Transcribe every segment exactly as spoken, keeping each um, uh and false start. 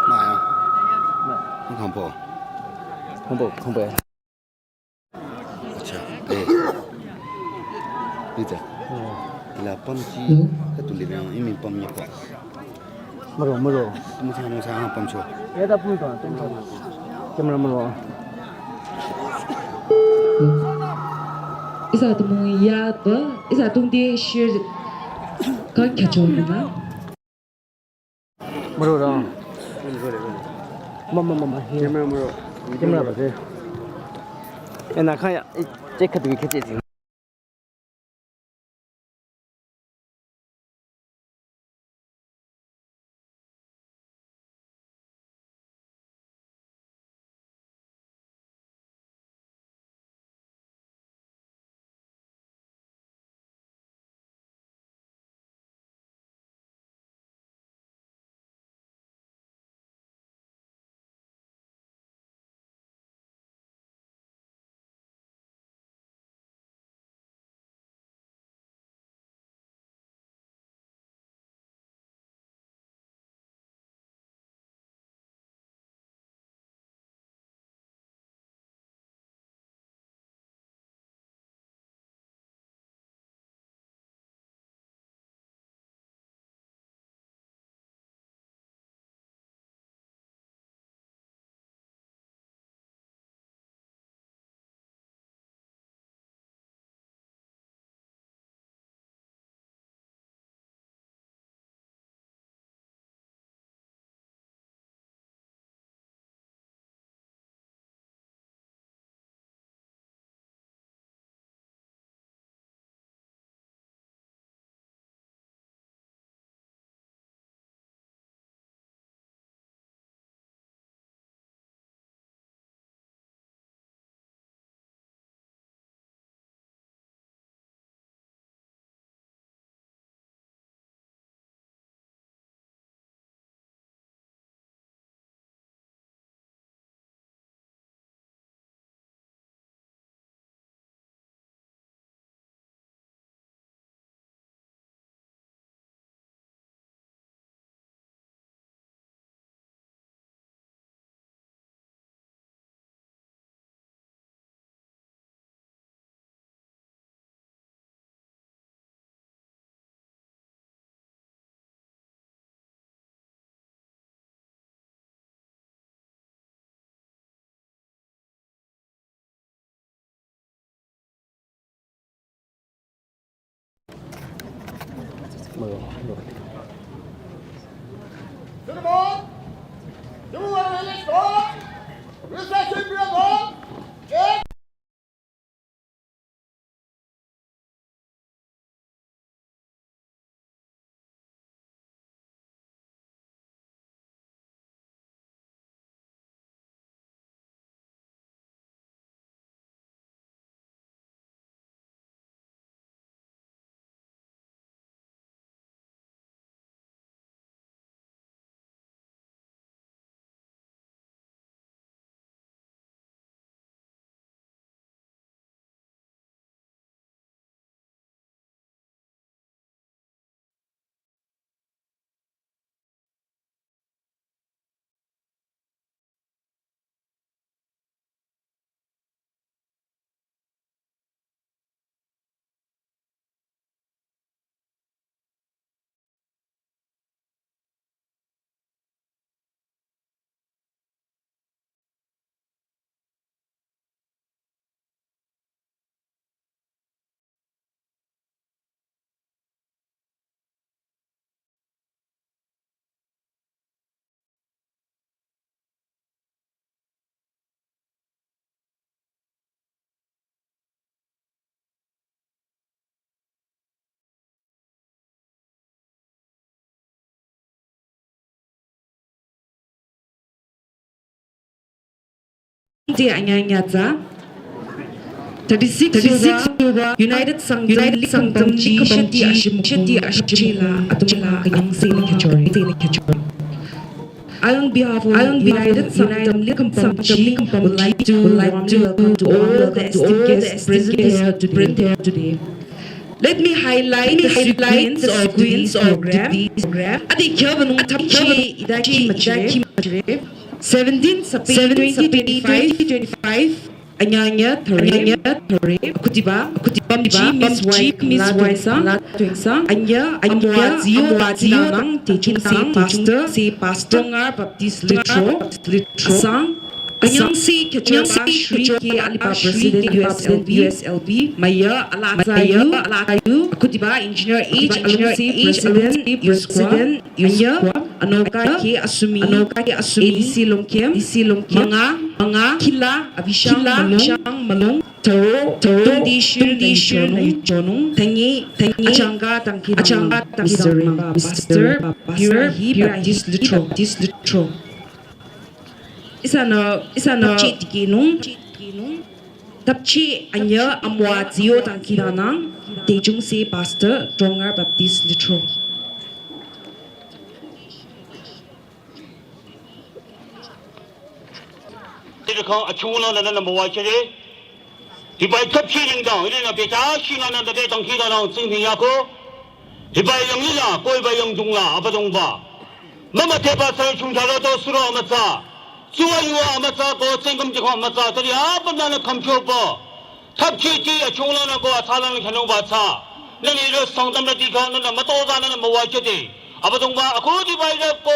Maya. Hongpo. Hongpo, hongpo. Acha, eh. Ita. Ila pam chi, ka tu le yang, imi pam nya pa. Maro, maro. Musa, musa, ha pam cho. Ya da pum to, pum to. Camera maro. Isa tu mu ya ba, isa tung de share kan kya cho na. Maro ra. Mama, mama, here. Camera maro. Camera ba de. Ena kaya, eh, check ka tu ke che. Tongde anyanya tsü thirty-six, thirty-six United Sangtam Likham Pamji Shati Ashimukti Ashila Atungla Kanyang Sena Kachori, Sena Kachori. I, on behalf of United Sangtam Likham Pamji, would like to, would like to welcome to all the esteemed guests present here today. Let me highlight the sequence of today's program. Adi kyabanung thapchi idaki machire. Seventeen September twenty twenty-five. Anyanya thare, anyanya thare. Akutiba, akutiba, Pamji Miss White, Miss White sang, sang. Anya, amwa, zio, ba, zio, nang, Tejung si, Pastor, si, Pastor, Tongar Baptist Litro, Litro, sang. Anyang si, Kachor, si, Shri K Aliba, President, U S L B, U S L B. Maya, ala, ala, ayu. Akutiba, Engineer H, Engineer H, President, President, Union, anoka ke asumi, anoka ke asumi, A D C Longkem, A D C Longkem, manga, manga, kila, abishang, kila, malong, abishang, malong, taro, taro, tundishir, tundishir, na yuchonung, tangi, tangi, achanga, tangki, achanga, tangki, Mister Reba, Mister Reba, Pastor, hi, Baptist Litro, Baptist Litro. Isana, isana, thapchi tikinung, thapchi anya amwa zio tangki danang, Tejung si Pastor, Tongar Baptist Litro. Tiri kang achung la nana namba wa chere. Hibai thapchi ringdang, iri na beta shi nana nade tangki danang tsing ni yako. Hibai yang lila, koi bai yang dungla, Abüdongba. Mama teba sari chung tharo to suro amatsa. Suwa yuwa amatsa ko tsingkum jikho amatsa, tari apa nana kamcho po. Thapchi ti achungla na ko athala na khanung ba tsa. Nani ro Sangtam na ti kha nana matoza nana mawa chete. Abüdongba akudi bai ra ko,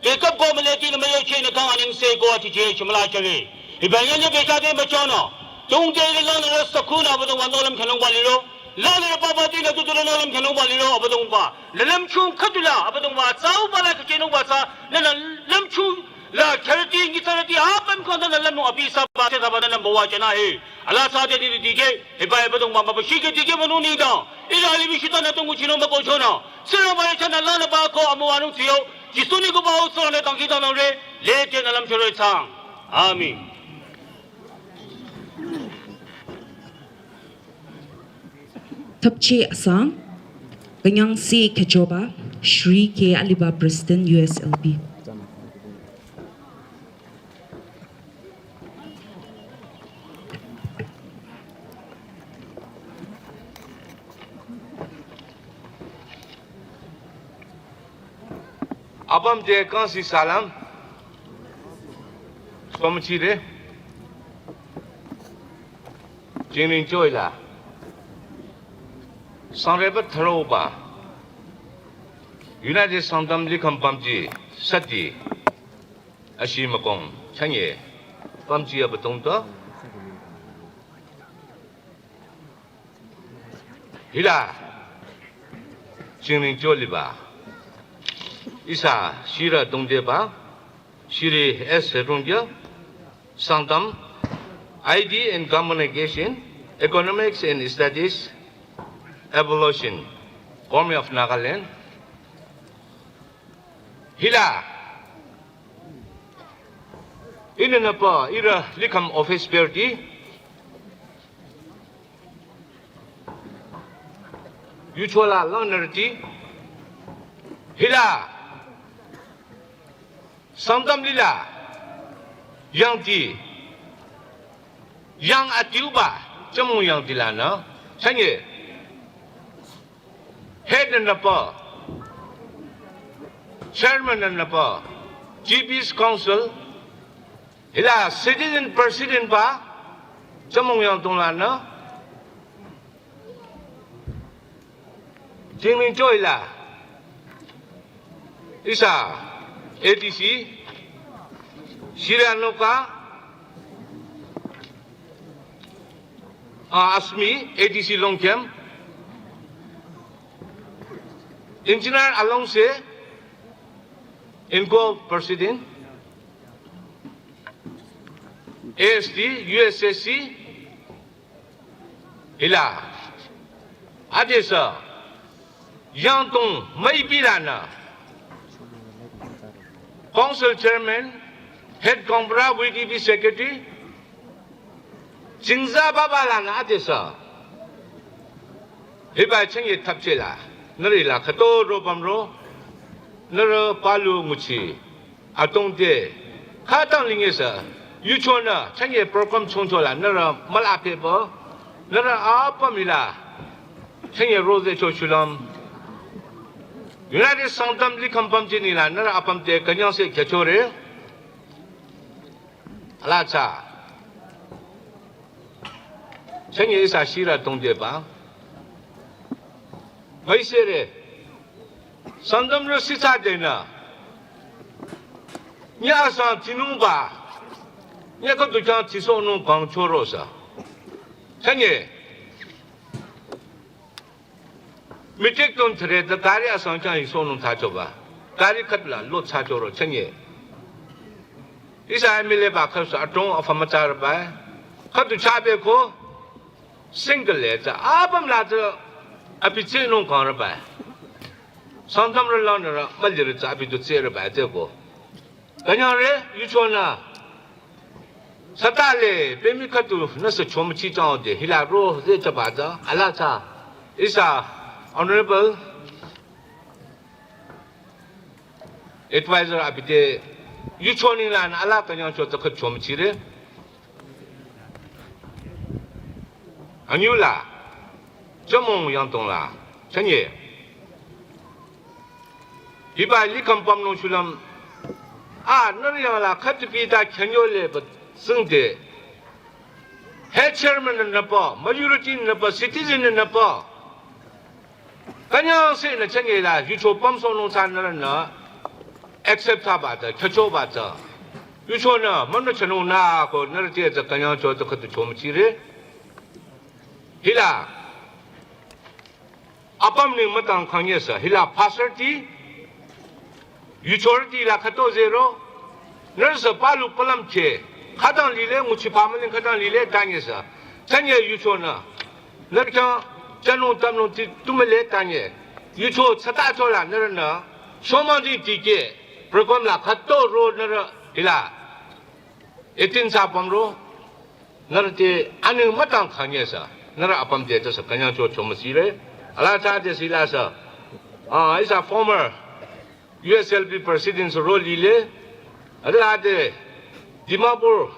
bekap ko maleti na mayo che na kang aning se ko ati che chumla chale. Iba yanya beka de machono. Tungde ri la na ro sakuna Abüdongba nolam khanung ba liro. La na ro papa ti na tutu nolam khanung ba liro Abüdongba. Lalam chung khatula Abüdongba tsau ba la kachenung ba tsa. Nana lam chung la charity, ngi charity, apüm khonda na lam nung abi sa ba, se sa ba na lam bawa chana he. Ala sa de di di ke, he ba he Abüdongba ma ba shi ke di ke manu ni da. Ila li bi shi ta na tung chinung ba ko chona. Sira ba chana la na ba ko amu anu tiyo. Jisu ni ko ba o so na tangki ta na re. Le te na lam chore chang. Amen. Thapchi asang, kanyang si khechoba, Shri K Aliba President U S L B. Apüm te kangsi salam. Somchire. Jingring joila. Sangreba tharoba. United Sangtam Likham Pamji Sati. Ashi makong chanye. Pamji Abüdongba. Hila, Jingring joliba, Isa Shira Dongdeba, Shri S Rungya, Sangtam, I D and Communication, Economics and Studies, Evolution, Government of Nagaland, Hila. Ina napa ira Likham office bearerti. Yuchola langnürti. Hila. Sangtam lila. Yangti. Yang atiuba. Chamung yangti lana. Chanye. Head napa, Chairman napa, G B's Council, hila Citizen President ba, chamung yangdong lana, Jingling joila, Isa, A D C, Shiranoka, Ah, Asmi, A D C Longkem, Engineer Alongse, Inko President, A S D, U S S C, hila, adesa, yangdong, maybe lana, Council Chairman, Head Gaonbura, V D P Secretary, Jingza baba lanü adesü. Hiba chengye thapchela. Nührü la khüto ro bamro. Nührü palu nguchi. Atongde. Khütang lingesü. Yuchonü chengye program chongchola. Nührü müla pebo. Nührü apüm ila. Chengye roze cho shulüm. United Sangtam likham pamjinila. Nührü apüm te künyangse khyachore. Ala cha. Chengye ihsa shirü tongdeba. Maisere. Sangtamrü sitsa denü. Nyi asang tinungba. Nyi khüdu khyang tisohnung kangchorosa. Chengye. Metric ton thre ta gari asang khyang isohnung thachoba. Gari khüdula lo thachoro chengye. Ihsa M L A ba khüsa atong afamachar ba. Khüdu chabe ko single le ta apüm la ta abi tsinung kangraba. Sangtamrü lanüra malire ta abi tu tsiraba te ko. Künyangre, yuchonü. Satale, pemi khüdu nüsü chomichi changde, hila ro, ze chaba za, ala cha. Ihsa, Honorable Advisor abite, yuchoninglan ala künyangcho ta khüdu chomichire. Anyula, chamong yangtongla, chengye. Hiba likham pamnung shulüm. A, nührü yangla khüdu pita khyanyole ba singde. Head chairman nü nüpa, majority nü nüpa, citizen nü nüpa. Künyangse nü chengye la, yucho pamsohnung sa nührünü. Accept thaba ta, khyachobata. Yuchonü, münü chanung nü ko, nührü te ta künyangcho ta khüdu chomichire. Hila. Apüm ni mütang khanyesa, hila pastor ti, yuchorü ti la khüto zero, nührüsü palu palam che, khütang lile, nguchi pamaling khütang lile, tanyesa. Chengye yuchonü, nührü khyang, chanung tamnung ti, tumele, tanye. Yucho, chata chola, nührünü, shomang ti ti ke, program la khüto ro, nührü, hila. Eighteen sa pamro, nührü te ani mütang khanyesa, nührü apüm te ta sa künyangcho chomüsire, ala cha te sila sa, a, ihsa former U S L P president ro lile, ala te Dimapur,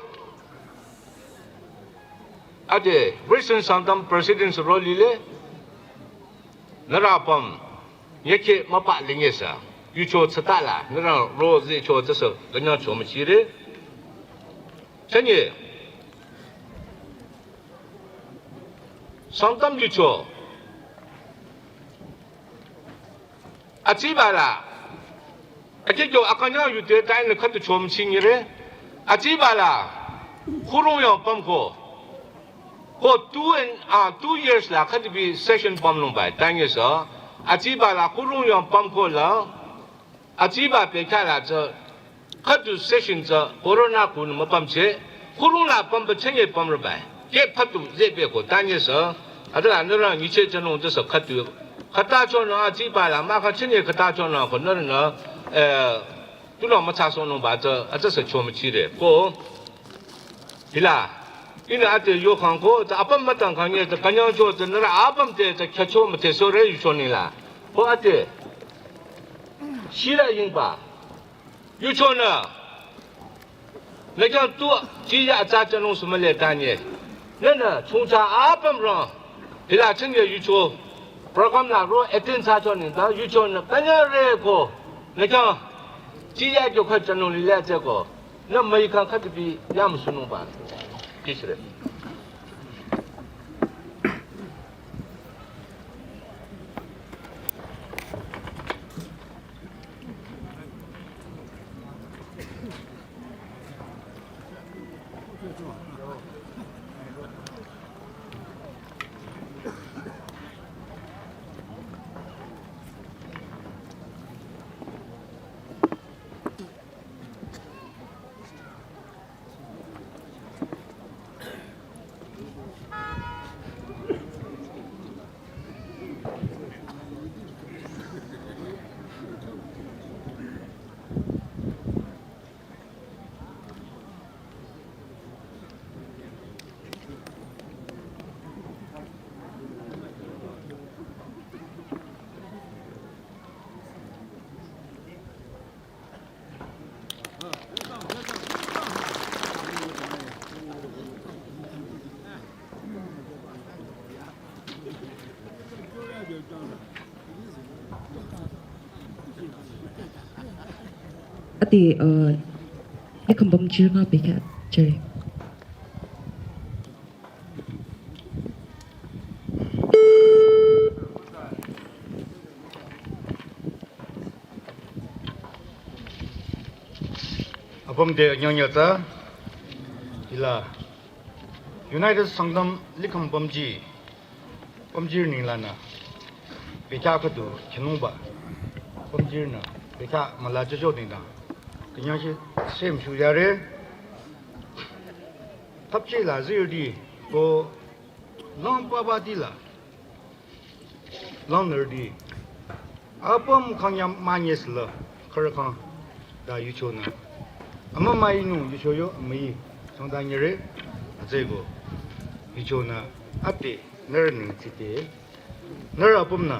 ate Western Sangtam president ro lile, nührü apüm, nyekhe müpa lingesa, yucho tsatala, nührü ro ze cho ta sa künyangcho müchire. Chanye. Sangtam yucho. Achiba la. Akikyo akünyang yute tai nü khüdu chomichingire. Achiba la. Khurung yang pam ko. Ko two and, ah, two years la khüdu bi session pamnung bai. Tanyesa. Achiba la khurung yang pam ko la. Achiba pekha la tsü, khüdu session tsü corona kunü müpamche, khurung la pamba chengye pamrübai. Ke phatu zebe ko tanyesa, adala nührü nyiche chanung tsü sa khüdu. Khüta chonü achiba la, mükha chengye khüta chonü ko nührünü, eh, tunü mütsa sohnung ba tsü, atsü sa chomichire. Ko, hila, ihnü ate yokhang ko, ta apüm mütang khang ye, ta künyangcho, ta nührü apüm te, ta khyücho mütesore yuchonila. Ko ate, shila yingba. Yuchonü. Nü khyang tu, chiya atsa chanung sumale tanye. Nünü, chungcha apüm rang. Hila chengye yucho. Program la ro attend sa choning ta, yuchonü. Künyangre ko. Nü khyang, chiya kyo khüdu chanung lile tsü ko. Nü müikhang khüdu bi yamüsunung ba. Kishire. Te, uh, likhambam chirnga pekha chare. Apüm te nyonyo ta ila United Sangtam likhambam ji pamjir ninglanü pekha khüdu khinungba pamjirnü pekha müla chocho ningdang künyangshi shem shu yare. Thapchi la zirdi ko lang papa di la lang nerdi apüm khangyam manyes la kharakhang da yucho nü ama mai nung yucho yo amai chongda nyere azego yucho nü ate nere ning tsite nere apüm nü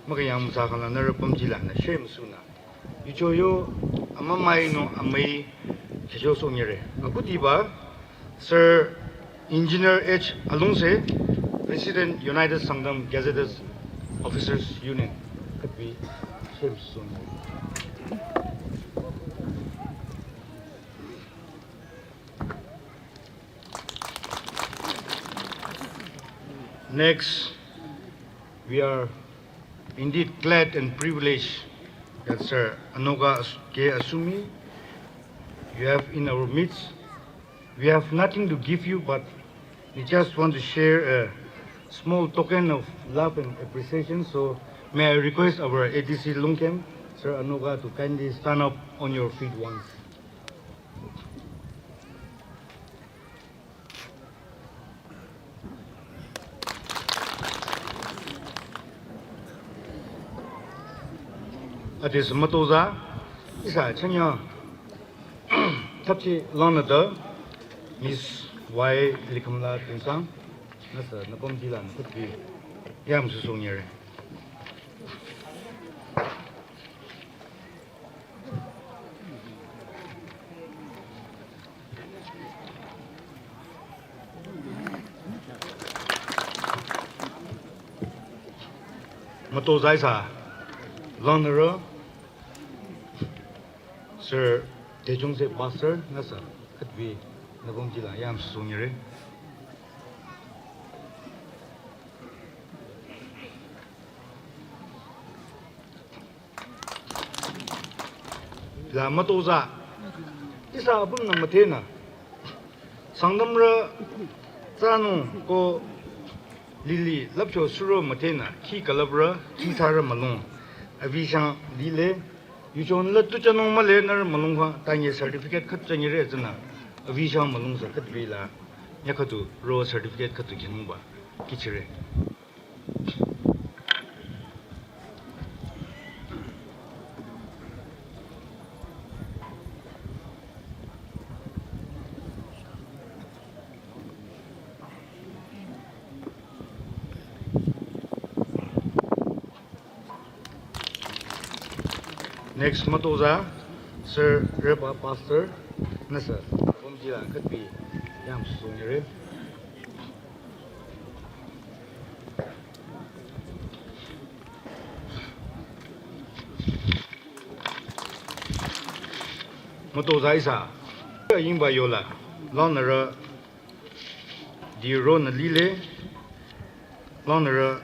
makayang müsa khang la nere apüm ji la nü shem su nü yucho yo ama mai nung amai checho so nyere akutiba Sir Engineer H Alungse, President, United Sangtam Gazetted Officers Union, khübi shem su nü. Next, we are indeed glad and privileged that Sir Anoka As- K Asumi, you have in our midst. We have nothing to give you, but we just want to share a small token of love and appreciation. So may I request our A D C Lungkem, Sir Anoka, to kindly stand up on your feet once. Ade sümütoza, ihsa chanya thapchi langnü da, Miss Y Likhamla Tinsang, nüsa nüpüm dilan thapchi yam susung yere. Mütozah ihsa langnürü Sir Dechungse Pastor nüsa khütbi nübong jila yam sungire. La mütozah ihsa apümnü müdhenü Sangtamrü tsanung ko lili lapcho suro müdhenü khi külüprü khi thsarü mülung. Abi shang lile yuchon la tu chanung müle nührü mülung khang tanye certificate khüt chanyire tsünü abi shang mülung sa khütbi la nya khüdu ro certificate khüdu khinungba kihchire. Next mütozah Sir Repa Pastor nüsa pümjila khütbi yam sungire. Mütozah ihsa yingba yola langnürü di ronü lile langnürü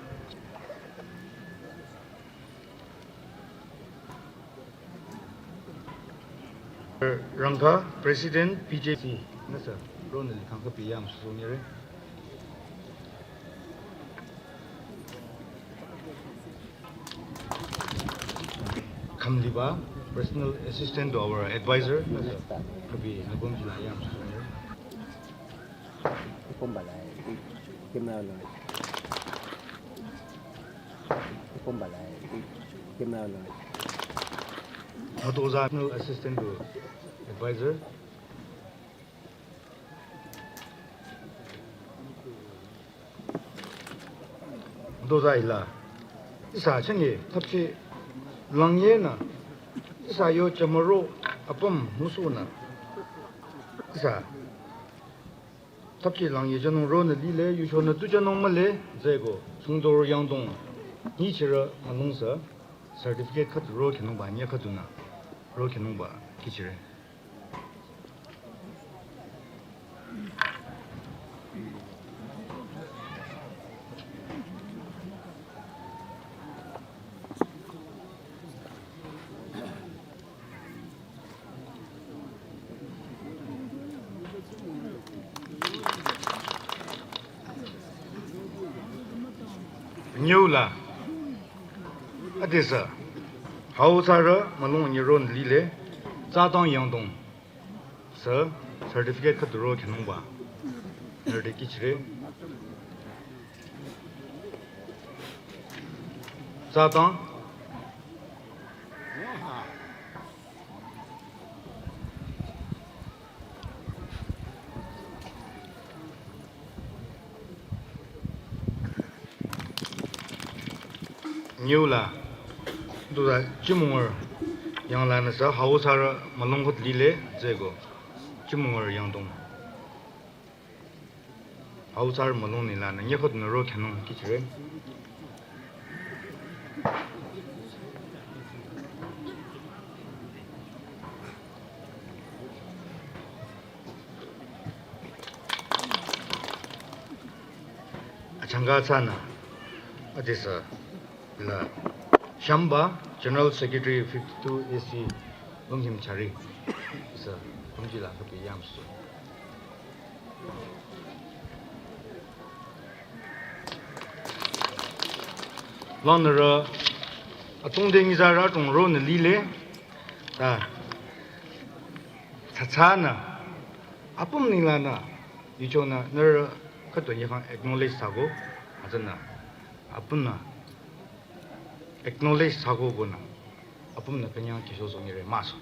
Rangkha President P J C nüsa ronü likhang khübi yam sungire. Khamliba, personal assistant to our advisor nüsa khübi nübong jila yam sungire. Ikombalai, kimna lo. Ikombalai, kimna lo. Mütozah personal assistant to advisor. Mütozah ila ihsa chenge thapchi langyenü ihsa yo chamüro apüm musunü ihsa thapchi langye chanung ronü lile yuchonü tu chanung müle zeko sungdor yangdong nyichirü mülungsa certificate khüdu ro khinungba nya khüdunü. Ro khenungba kichire. Nyüla. Adesü. Hausarü mülung nyiron lile. Tsadang yangdong. Sü certificate khüdu ro khenungba. Nerde kichire. Tsadang. Nyüla. Duda Chimunger yanglanü sü hausarü mülung khüdu lile zeko. Chimunger yangdong. Hausarü mülung nilanü nyekhüdunü ro khenung kichire. Achangka tsünü. Adesü. La. Shamba, General Secretary fifty-two A C Longkhim Chari. Sü, kumji la khüdu yamsu. Langnürü, atungde nyitsarü atung ronü lile, ta, tsatsanü, apüm nilanü, yuchonü, nührü, khüdu nyikhang acknowledge thsako, hütsünü, apümnü, acknowledge thsako konü, apümnü künyang kihcho songire müso.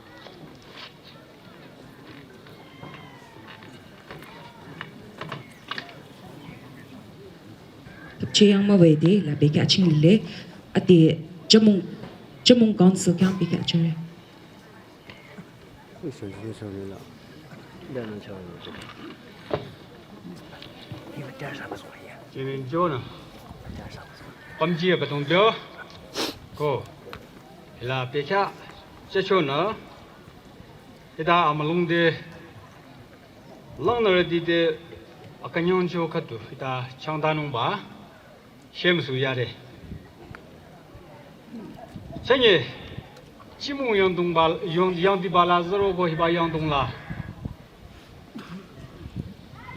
Cheyang müwede la bekhyah ching lile ade Jamung, Jamung Council khyang bekhyah chire. Jinin jonü. Pamji ya batong dio. Ko. Hila bekhyah chechonü. Hita amülung de. Langnürüti te akünyangcho khüdu hita changtanungba shemüsu yare. Chünye, Chimung yangdongba, yang, yangdiba la zürobo hiba yangdong la.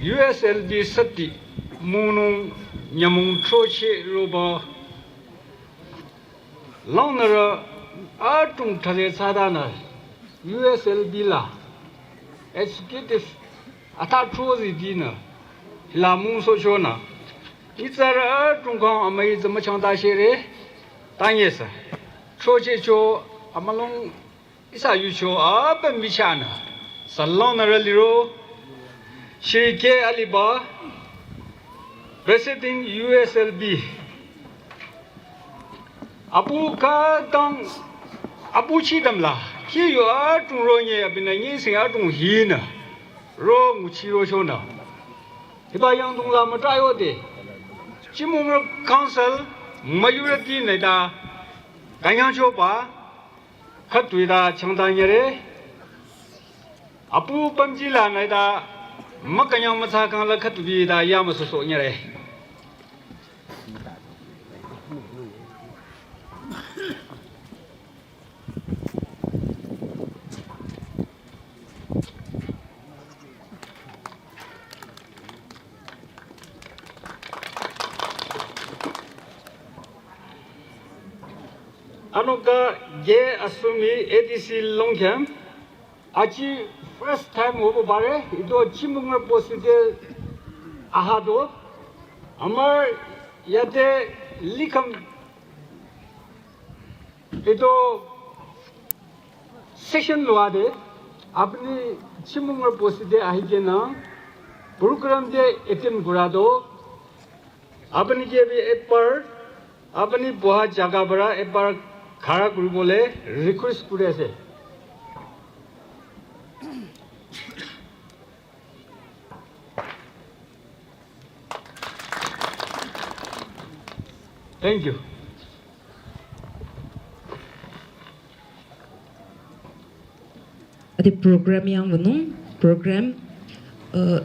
U S L B sati mungnung nyümong throcheh roba Langnürü atung thale tsadanü U S L B la executive atha throzi dinü hila mungsohchonü nyitsarü atung kang amüi zümüchangta shere tanyesü throchehcho amülung Ihsa yucho apüm bichanü, sü langnürü liro, Shri K Aliba, President U S L B, apu khütang, apu chidam la, khi yu atung ronye abinü nyi sing atung hinü, ro nguchi rochonü. Hiba yangdong la müta yode, Chimung Council, majority nü ta, kanyangchoba, Khütoi ta changta nyere. Apu pamji lanü ta mükünyang mütsa kang la khütoi ta yamüsohsoh nyere. Anoka ge asumi A D C Longkhim, aji first time hobo bare, ito Chimung Rinpoche de ahado, amar yate likham Ito session loa de, apuni Chimung Rinpoche de ahikena, program de attend kura do, apuni ke bhi ek bar, apuni boha jaga para ek bar khara kuribole request kuri ase. Thank you. Program yang wünung, program, uh,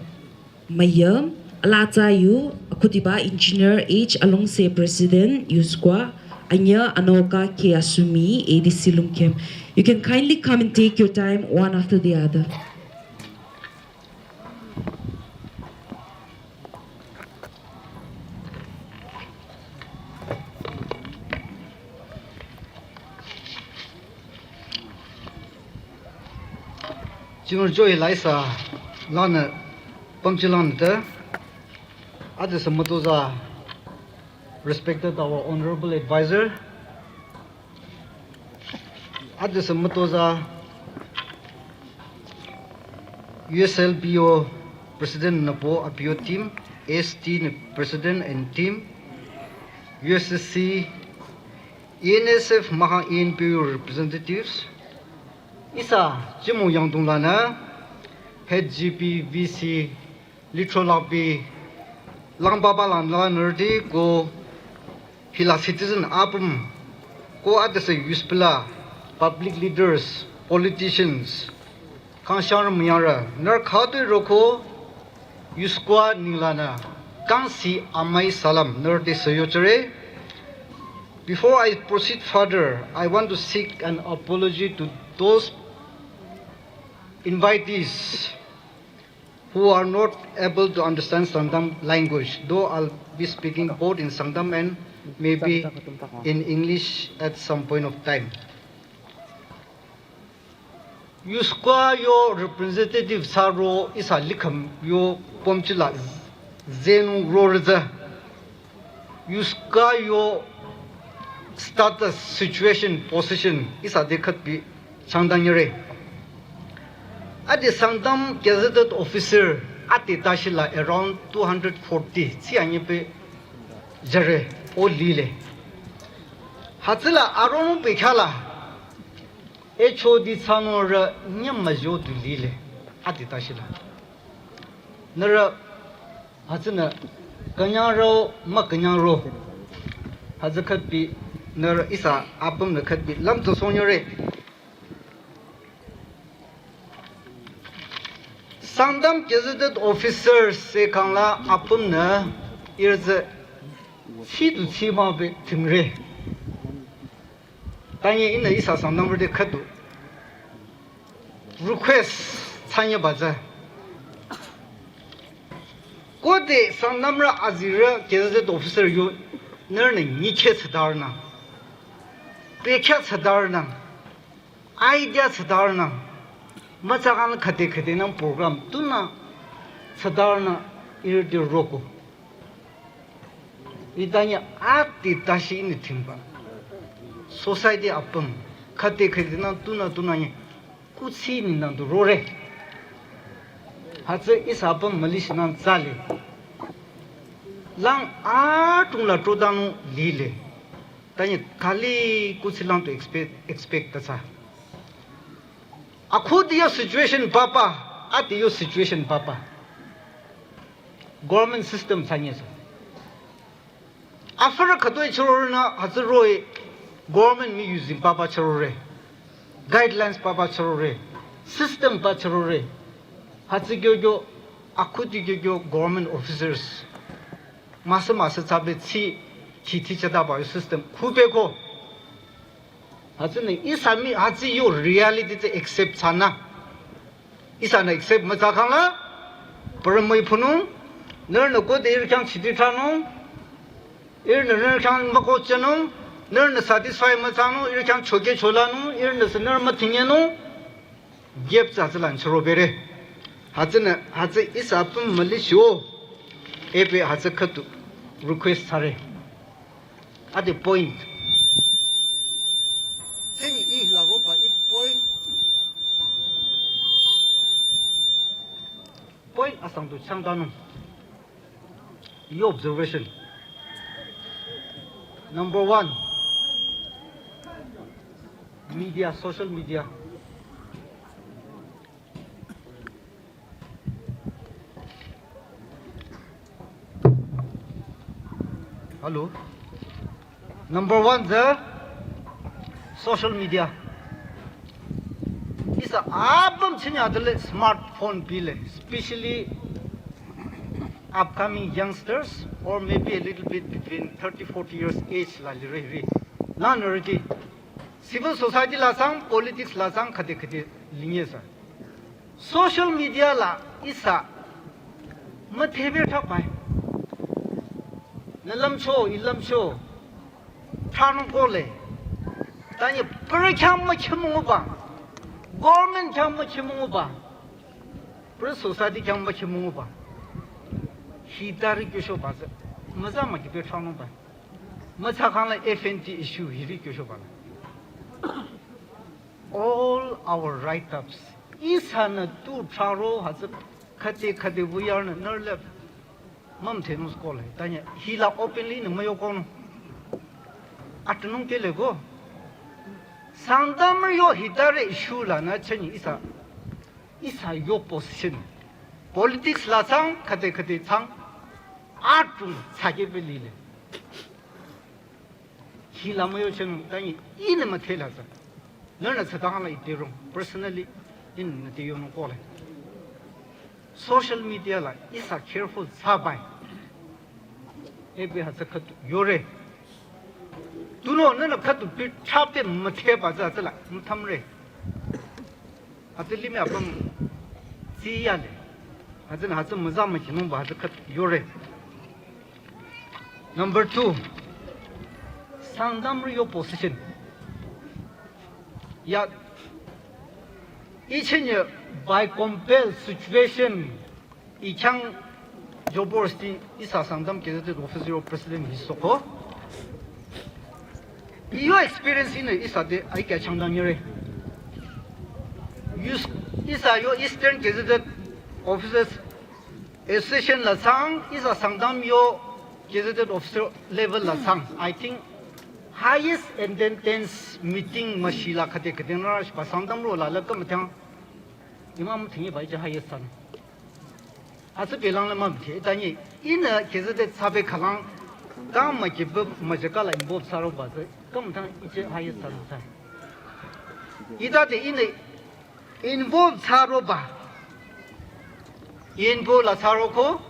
müyü, ala tsü yu, akhudiba Engineer H Alongse President, USQA, anyü anoka K Asumi, A D C Lungkem. You can kindly come and take your time one after the other. Jingür joy laisa lanü pamchi lanü te. Adesü mütozah, respected our honorable advisor. Adesü mütozah U S L P O President nü pü abiyo team, S T nü President and team, U S S C, E N S F maha E N P O representatives, ihsa jümü yangdong lanü, head G P, V C, litro lakbi, lang baba lang la nürdi ko hila citizen apüm, ko adesü youth pila, public leaders, politicians, kangshang müyara, nür khatu roko, USQA ninglanü, kangsi amai salam, nürdi sü yochere. Before I proceed further, I want to seek an apology to those invitees who are not able to understand Sangtam language, though I'll be speaking both in Sangtam and maybe in English at some point of time. USQA yo representative thsaro ihsa likhüm yo pümchi la zenung rorütsü. USQA yo status, situation, position, ihsa de khütbi changdang yore. Ade Sangtam gazetted officer ade tashi la around two hundred forty, tsi anye pe jare o lile. Hütsüla aronung pe khala, H O D thsanung rü nyam müjo du lile, ade tashi la. Nührü hütsünü künyangro, mükünyangro. Hütsü khütbi nührü ihsa apümnü khütbi lümtsü sonyore. Sangtam gazetted officers se kangla apümnü ihrü tsü tsi du tsi mah be timre. Tanye ihnü ihsa Sangtamrü te khüdu request thsanyeba tsü. Khode Sangtamrü azirü gazetted officer yo nührünü nyikhe thsadarnü, pekha thsadarnü, idea thsadarnü, mütsakanü khüde khüdenü program tunü thsadarnü ihrü te roko. Itanye ati tashi ini thimba. Society apüm khüde khüdenü tunü tunü nye kuthsi ninü du rore. Hütsü ihsa apüm mülishi nang tsale. Lang atungla trodanung lile. Tanye kali kuthsi lang tu expect, expect ta tsü. Akhudi yo situation papa, ati yo situation papa. Government system thsanye tsü. Afürü khütoi chürorünü hütsü roh-i government mi using papa chürore. Guidelines papa chürore. System pa chürore. Hütsü kyo kyo, akhudi kyo kyo government officers. Müsü müsü thsabe tsi, chi thi chadaba yo system. Khüpeko. Hütsünü ihsa mi hütsü yo reality tsü accept thsanü. Ihsanü accept mütsakhangla, pürümüi phunung, nührünü khode ihrü khyang chiti thranung, ihrünü nührü khyang mükohchehnung, nührünü satisfy müthsanung, ihrü khyang chokeh cholanung, ihrünü sü nührü müthingenung, gap tsü hütsüla nchüro bere. Hütsünü, hütsü ihsa apüm mülishiyo, ebe hütsü khüdu request thsare. Ade point. Teng i la roba i point. Point asang tu changdanung. Your observation. Number one, media, social media. Hello. Number one, the social media. Ihsa apüm Chini adele smartphone bile, especially upcoming youngsters or maybe a little bit between thirty, forty years age la lire ri. Lanuriti civil society la sang, politics la sang, khade khade linye sa. Social media la ihsa müthebe thapai. Nü lümcho, i lümcho. Thanung kole. Tanye pere khyang mükhimunguba. Government khyang mükhimunguba. Pere society khyang mükhimunguba. Hitari kyosho baza. Müza mükhipe thanungba. Müza khangla F N T issue hiri kyosho bala. All our write-ups. Ihsanü tu tharo hütsü khade khade vuyarnü nürlep. Mümthenung skole. Tanye hila openly nü müyo kono. Atunung kele go. Sangtam yo hitare issue lanü cheni ihsa. Ihsa yo position. Politics la sang, khade khade sang. Atung sake pe lile. Hila müyo chenu, tanye, ihnü müthela sa. Nünü sa tangla ite rong. Personally, ihnü te yonung kole. Social media la, ihsa careful sabai. Ebe hütsü khütu yore. Tunüo nünü khütu pi chape mütheba za tsüla, müthamre. Hütsü limih apüm tsiyale. Hütsü hütsü müza mükhinungba hütsü khütu yore. Number two, Sangtamrü yo position. Ya, ichenye by compel situation, i khyang joborsti ihsa Sangtam Gazetted Officer yo president hi soko. Yo experience ine ihsa de ai kya changdang yore. Yus-, ihsa yo Eastern Gazetted Officers Association la sang, ihsa Sangtam yo Gazetted Officer level la sang. I think highest attendance meeting müshi la khade khade nara shiba Sangtamrü la la kam thang. Imam thing ba ija highest sang. Hütsü belang la mümthe, tanye, ihnü Gazetted sabe khalang, kam mükibe müjaka la involve saroba tsü, kam thang ije highest sang sa. Ita de ihnü involve saroba. Involve la saroko,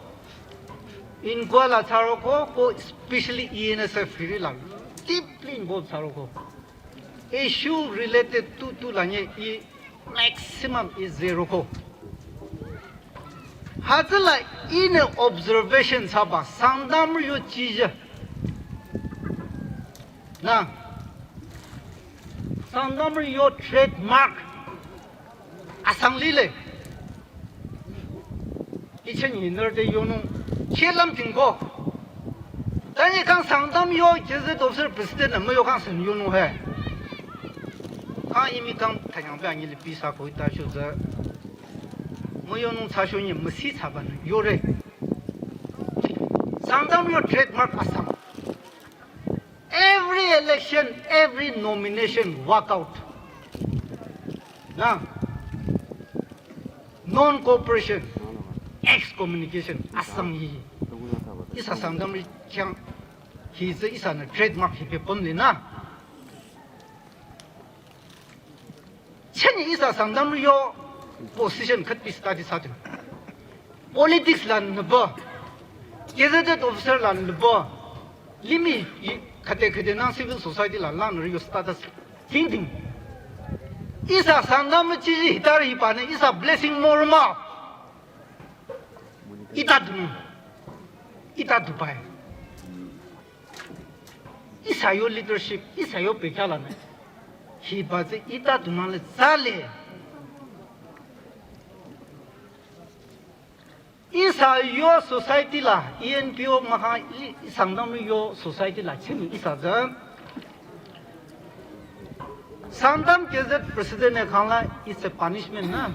involve la saroko, ko especially E N S F hiri la deeply involve saroko. Issue related to, to lanye i maximum is zero ko. Hütsüla ihnü observation saba Sangtamrü yo chije. Na. Sangtamrü yo trademark. Asang lile. Ichen yinler de yonung. Chelam tingko. Tanye kang Sangtam yo Gazetted Officer president na müyo kang sen yonung he. Kang imi kang tanyang be anyi le pisa ko ita shu za. Müyonung cha shu nyi müsi cha ban yore. Sangtam yo trademark asang. Every election, every nomination, walk out. Na. Non-cooperation, excommunication, asang hi. Ihsa Sangtamrü khyang, hi tsü ihsanü trademark hi pe pümli na. Cheni ihsa Sangtamrü yo position khüt pi study satin. Politics la nüba, Gazetted Officer la nüba, limih khüte khüte nang civil society la lanü yo status thinking. Ihsa Sangtamrü chiji hitari hipa ne ihsa blessing more ma. Ita dun. Ita dubai. Ihsa yo leadership, ihsa yo pekya la ne. Hiba tsü ita dunang le tsale. Ihsa yo society la, E N P O maha, i-, Sangtam yo society la, chini ihsa tsü. Sangtam Gazette president ne khang la, it's a punishment na.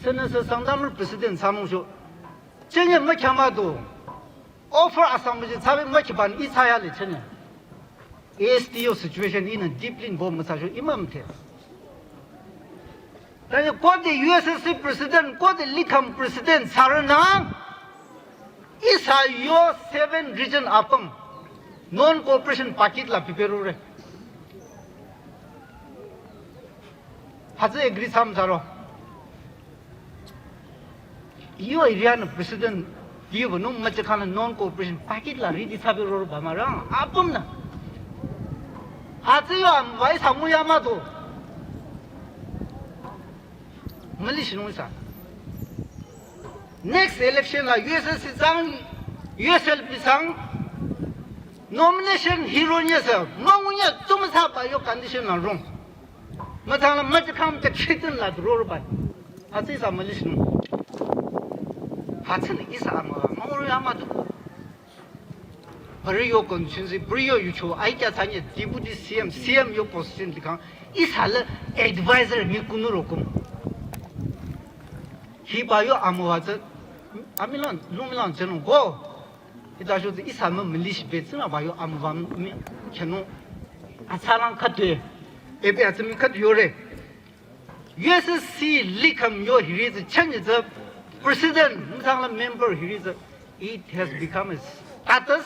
Sene se Sangtam president sanung sho. Chenye me khyama do. Offer asang müji tsabe mükhiba ni itsaya le chene. A S T yo situation ihnü deeply involved mütsa shu imam the. Tanye kote U S S C president, kote likam president sarana. Ihsa yo seven region apüm non-cooperation package la piperure. Hütsü agree thsamthsaro. Iyo area nü president diba nung müchikhanü non-cooperation package la ready thsabe roro ba mah rang apümnü. Hütsü yo amüwa ihsa müya mah do. Müli shinung ihsa. Next election la U S S C thsang, U S L P thsang, nomination hironye sü, müngunye tsumüsaba yo condition la rong. Müthsang la müchikhang te chitin la roro ba. Hütsü ihsa müli shinung. Hütsünü ihsa amüwa, mürü amüdu. Pari yo constituency, pari yo yucho, ai kya thsanye, Deputy C M, C M yo position likhang, ihsa le advisor mi kunu rokum. Hiba yo amüwa tsü, amilan, lumilan tsünung ko. Hita sho tsü ihsa mü müli shibe tsünü ba yo amüwa mi khenung. Atsalang khütue, ebe atsü mi khütue yore. U S S C likham yo hiri tsü chanye tsü president, müthsang la member hiri tsü, it has become a status,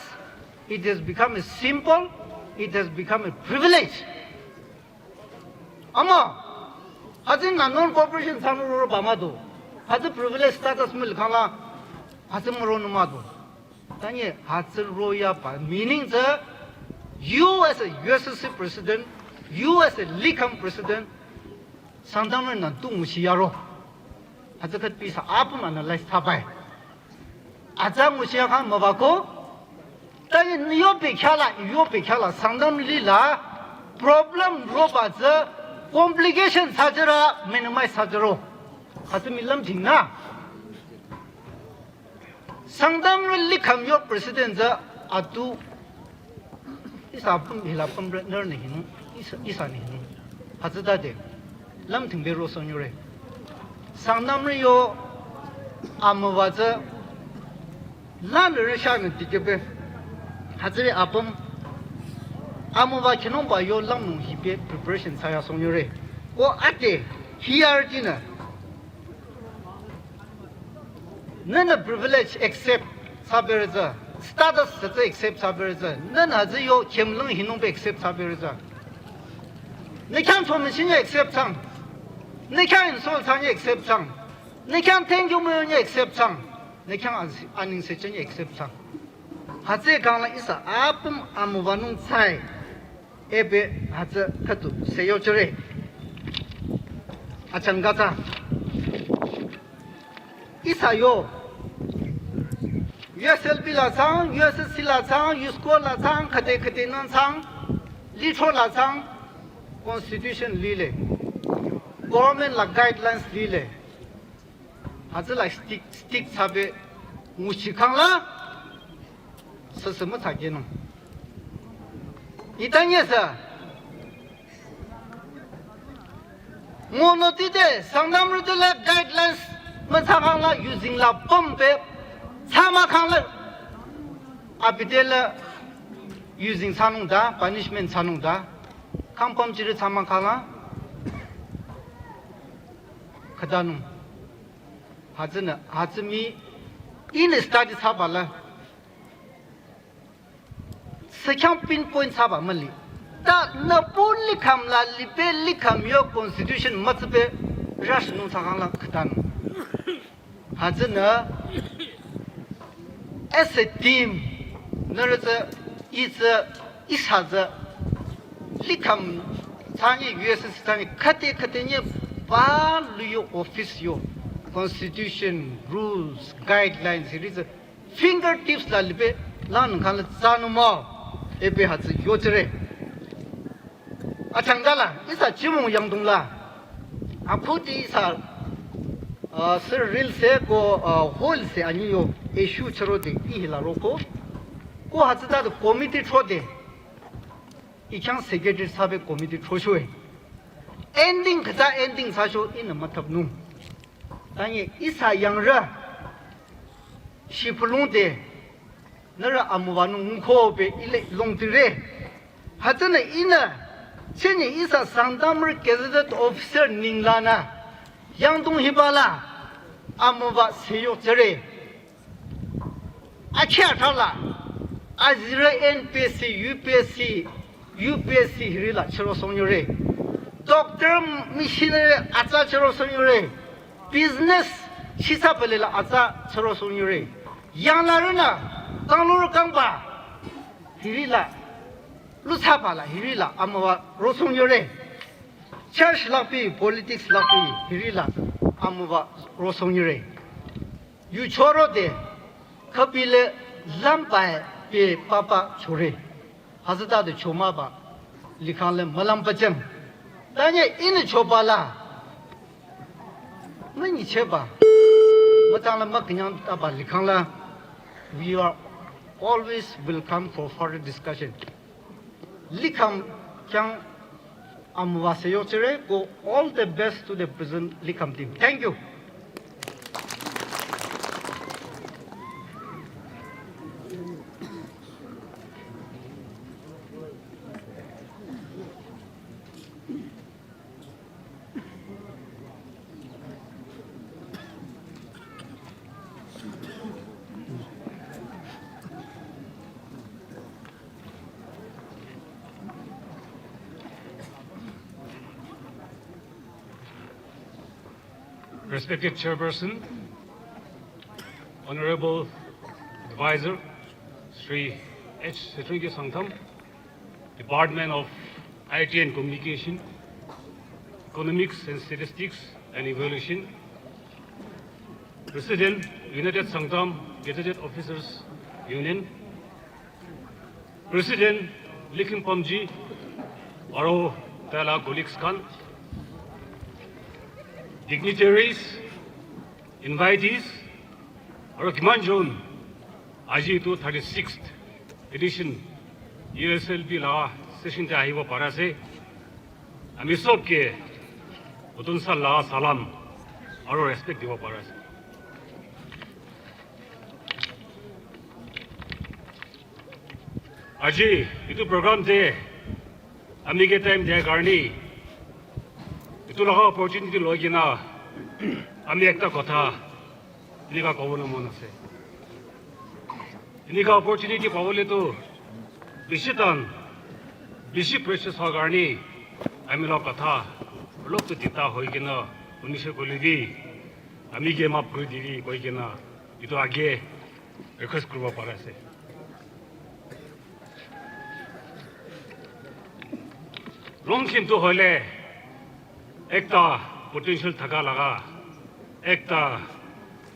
it has become a symbol, it has become a privilege. Ama, hütsü nü non-cooperation thsanung roro ba mah do. Hütsü privilege status mü likhang la, hütsü müronung mah do. Tanye hütsü royaba meaning tsü, you as a U S S C president, you as a likham president, Sangtamrünü tu nguchi yaro. Hütsü khütpi ihsa apüm analyze thsabai. Atsa nguchi yakhang mübako. Tanye yo bekhyah la, yo bekhyah la, Sangtamrü lih la problem roba tsü complication thsajüra, minimize thsajüro. Hütsü mi lümdhing nü. Sangtamrü likham yo president tsü atu ihsa apüm hila apüm nührünü hinung, ihsa, ihsanü hinung. Hütsütade, lümdhingbe rosohnyore. Sangtamrü yo amüwa tsü, lanü rüshanü dikehbe. Hütsüri apüm, amüwa khenungba yo langnung hibe preparation thsayasohnyore. Ko ade, hiyarütinü. Nühnü privilege accept thsabere tsü, status tsü accept thsabere tsü, nühnü hütsü yo khümlang hinungbe accept thsabere tsü. Nü khyang cho müshinye accept thsang. Nü khyang insult thsanye accept thsang. Nü khyang thank you müyonye accept thsang. Nü khyang an-, anengse chanye accept thsang. Hütsü khangla ihsa apüm amüwanung thsai. Ebe hütsü khüdu seyochere. Achangkatsa. Ihsa yo. U S L P la thsang, U S S C la thsang, U score la thsang, khüde khüdenü thsang, lithro la thsang, constitution lile. Government la guidelines lile. Hütsüla stick, stick thsabe nguchikhangla, süsü müthsakehnung. Hitanyesü, ngunung tite, Sangtamrüti la guidelines müthsakhangla using la pümbe, thsamükhangla, abidela using thsanung da, punishment thsanung da, khang pümchiri thsamükhangla, khütanung. Hütsünü, hütsü mii, ihnü study thsabala. Sü khyang pinpoint thsaba müli. Ta nü pü likham la libe likham yo constitution mütsübe rush nung thsakhangla khütan. Hütsünü, as a team, nührü tsü, ih tsü, ihsa tsü, likham thsanye U S S C thsanye khüde khüde nye palu yo office yo, constitution, rules, guidelines, hiri tsü fingertips la libe langnung khangla thsanung mah, ebe hütsü yochere. Achangdala, ihsa Chimong yangdong la. Akhuti ihsa, ah, sir ril se ko, ah, hall se anyi yo, issue chürode, ih la roko. Ko hütsüta do committee throde. Ih khyang secretary thsabe committee throchoe. Ending khüta ending thsacho ihnü müthapnung. Tanye ihsa yangrü. Shipulongde. Nührü amüwanung nguko be ile longtire. Hütsünü ihnü, chini ihsa Sangtamrü gazetted officer ninglanü, yangdong hibala, amüwa seyochere. Akhya thala, azirü N P S C, U P S C, U P S C hirila chürosohnyore. Doctor, missionary atsa chüro sonyure. Business shisa pelela atsa chüro sonyure. Yangla rena, kanglur kangba, hirila, lutsapa la hirila amüwa ro sonyure. Church lakpi, politics lakpi, hirila amüwa ro sonyure. Yu choro de, khapile lampai pe papa chore. Hazata de chomaba, likhang le malam pachang. Tanye ini choba la, mani cheba, matang la maknyang taba likhang la. We are always welcome for further discussion. Likham kyang amüwa se yochire ko, all the best to the present Likham team. Thank you. Respected Chairperson, Honorable Advisor, Shri H Setringi Sangtam, Department of I T and Communication, Economics and Statistics and Evaluation, President, United Sangtam Gazetted Officers Union, President Likhim Pamji, aro taila colleagues khan, dignitaries, invitees, aro kiman jon aji tu thirty-sixth edition U S L B la session te ahibo parase. Ami sob ke nutun sal la salam aro respect dibo parase. Aji itu program te ami ke time diya karni, itu laga opportunity loi kena ami ekta kotha enika kobole mon ase. Enika opportunity pabole tu bishi tan, bishi precious howa karni ami laga kotha olop tu tita hoi kena, unise koile bi ami ke maaf kori dibi koi kena itu age request kuribo parase. Longkhim tu hoile ekta potential thaka laga, ekta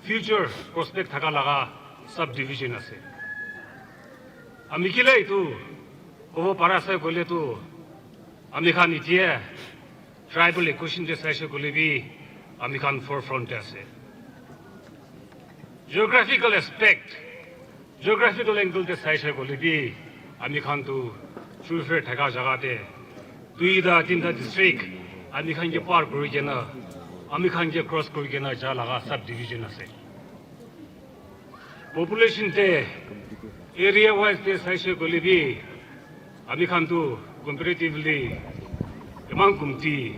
future prospect thaka laga subdivision ase. Ami kile itu kobo parase koile tu, ami khan itia tribal equation te saise koile bi ami khan forefront te ase. Geographical aspect, geographical angle te saise koile bi ami khan tu Churufel thaka jaga te duita tinta district ami khan ke par kori kena, ami khan ke cross kori kena ja laga subdivision ase. Population te, area wise te saise koile bi ami khan tu comparatively iman kumti,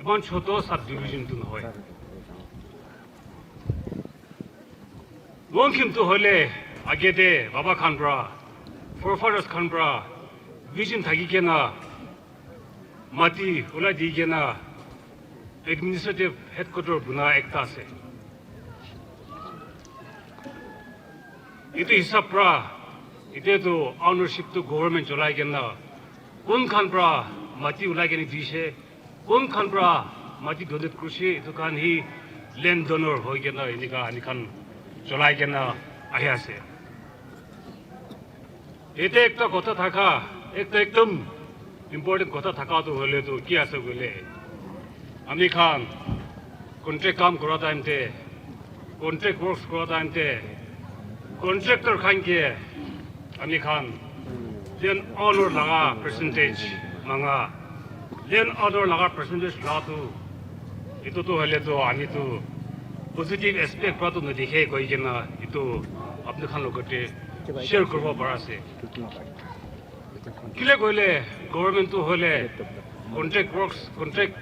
iman choto subdivision tu nohoi. Longkhim tu hoile age te baba khan pra, forefathers khan pra vision thaki kena mati ulai di kena administrative headquarter buna ekta ase. Itu hisab pra, ite tu ownership tu government cholai kena, kun khan pra mati ulai kena dishe, kun khan pra mati donate kurishe, itu khan hi land donor hoi kena enika ami khan cholai kena ahi ase. Ete ekta kotha thaka, ekta ekdom important kotha thaka tu hoile tu ki ase koile, ami khan contract kam kora time te, contract works kora time te, contractor khan ke ami khan land owner laga percentage manga, land owner laga percentage la tu, itu tu hoile tu ami tu positive aspect pra tu nadikhe koi kena itu apni khan logote share kuribo parase. Kile koile government tu hoile contract works, contract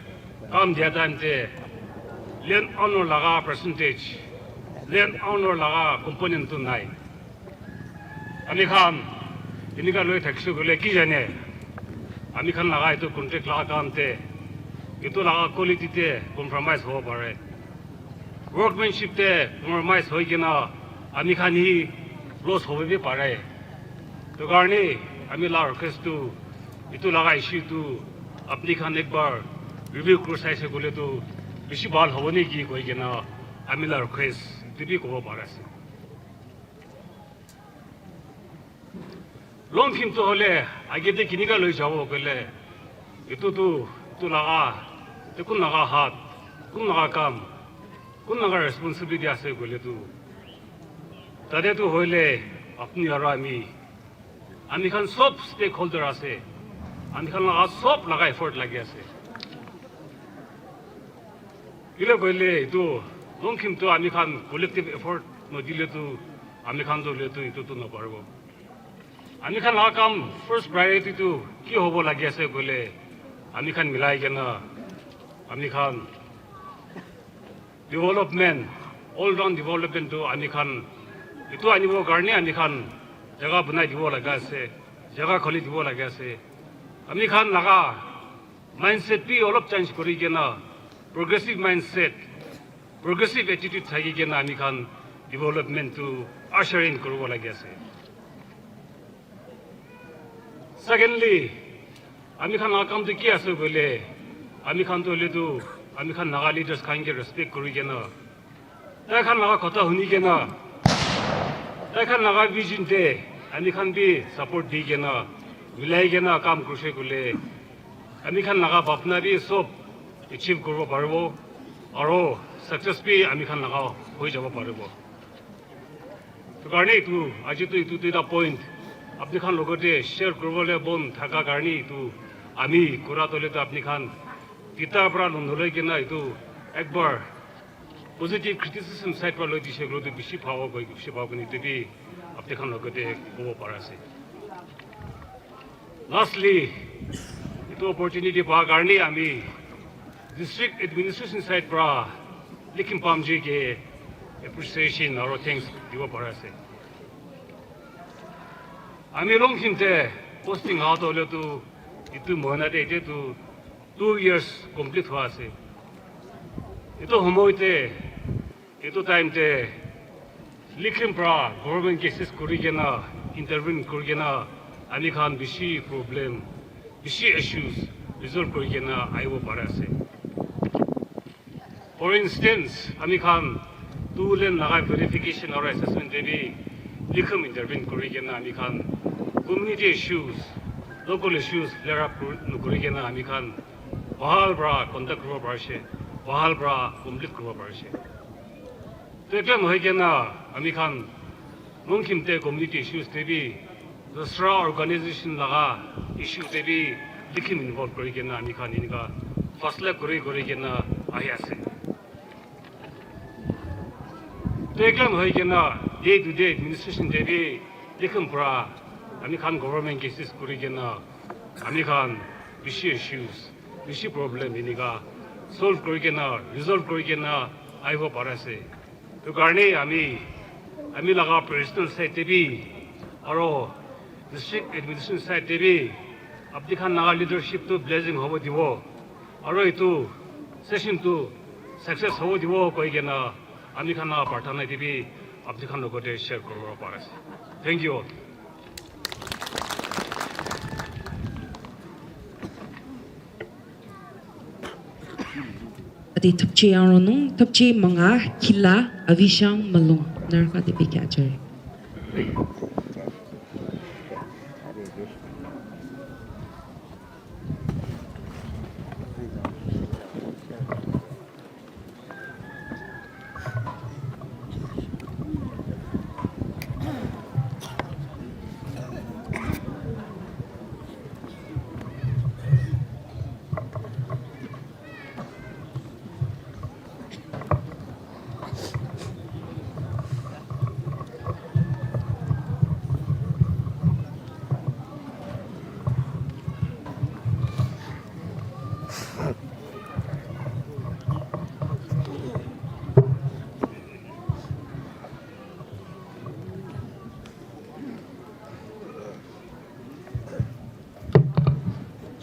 kam dia time te land owner laga percentage, land owner laga component tu nai. Ami khan enika loi thakse koile ki jane, ami khan laga itu contract laga kam te Itu laga quality te compromise hobo pare. Workmanship te compromise hoi kena ami khan hi loss hobo bi pare. To karne ami la request tu itu laga issue tu apni khan ek bar review kuri saise koile tu bishi bhal hobo neki koi kena ami la request itu bi kobo pare ase. Longkhim tu hole age te kinika loi jabo koile, itu tu, itu laga, itu kun laga hat, kun laga kam, kun laga responsibility ase koile tu. Tate tu hoile apni aru ami, ami khan sob stakeholder ase, ami khan laga sob laga effort lagi ase. Kile koile itu Longkhim tu ami khan collective effort nodile tu ami khan tu le tu itu tu noparibo. Ami khan laga kam first priority tu ki hobo lagi ase koile, ami khan milai kena ami khan development, all round development tu ami khan itu anibo karne ami khan jaga banai dibo laga ase, jaga kholi dibo laga ase. Ami khan laga mindset bi olop change kuri kena, progressive mindset, progressive attitude thaki kena ami khan development tu usher in kuribo lagi ase. Secondly, ami khan laga kam tu ki ase koile, ami khan tu hoile tu, ami khan laga leaders khan ke respect kuri kena, tai khan laga kotha huni kena, tai khan laga vision te ami khan bi support di kena, milai kena kam kurise koile, ami khan laga bhapna bi sob achieve kuribo paribo, aru success bi ami khan laga hoi jabo paribo. To karne itu, aji tu itu duita point apni khan logote share kuribole mon thaka karne itu ami kura tole tu apni khan duita pra lon loi kena itu ek bar positive criticism side pra loi dise koile tu bishi bhal koi, bishi bhal koi ni tebi apni khan logote kobo para ase. Lastly, itu opportunity pa karne ami district administration side pra Likhim Pamji ke appreciation aru thanks dibo para ase. Ami Longkhim te posting out hole tu itu mohina te ite tu two years complete hua ase. Itu homoy te, itu time te Likhim pra government cases kuri kena, intervene kuri kena, ami khan bishi problem, bishi issues resolve kuri kena ahibo para ase. For instance, ami khan two lane laga verification aru assessment te bi Likhim intervene kuri kena ami khan community issues, local issues flare up kuri, kuri kena ami khan bhal pra conduct kuribo parise, bhal pra complete kuribo parise. To ekla nohoi kena ami khan Longkhim te community issues te bi, dusra organization laga issue te bi Likhim involve kuri kena ami khan enika fasla kuri kuri kena ahi ase. To ekla nohoi kena day to day administration te bi Likhim pra ami khan government cases kuri kena ami khan bishi issues, bishi problem enika solve kuri kena, resolve kuri kena ahibo para ase. To karne ami, ami laga personal side te bi, aru district administration side te bi, apni khan laga leadership tu blessing hobo dibo, aru itu session tu success hobo dibo koi kena ami khan laga prarthana te bi apni khan logote share kuribo para ase. Thank you all. Adi thapche yang ronung, thapche manga, khila, avishang, malung, narka de bikya jare.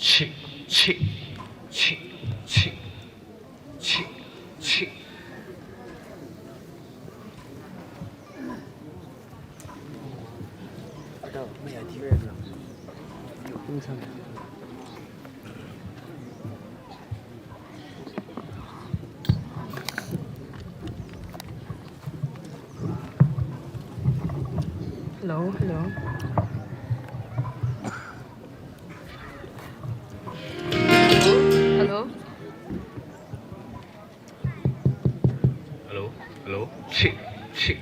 Chik, chik, chik, chik. Hello, hello. Hello. Hello, hello. Chi, chi.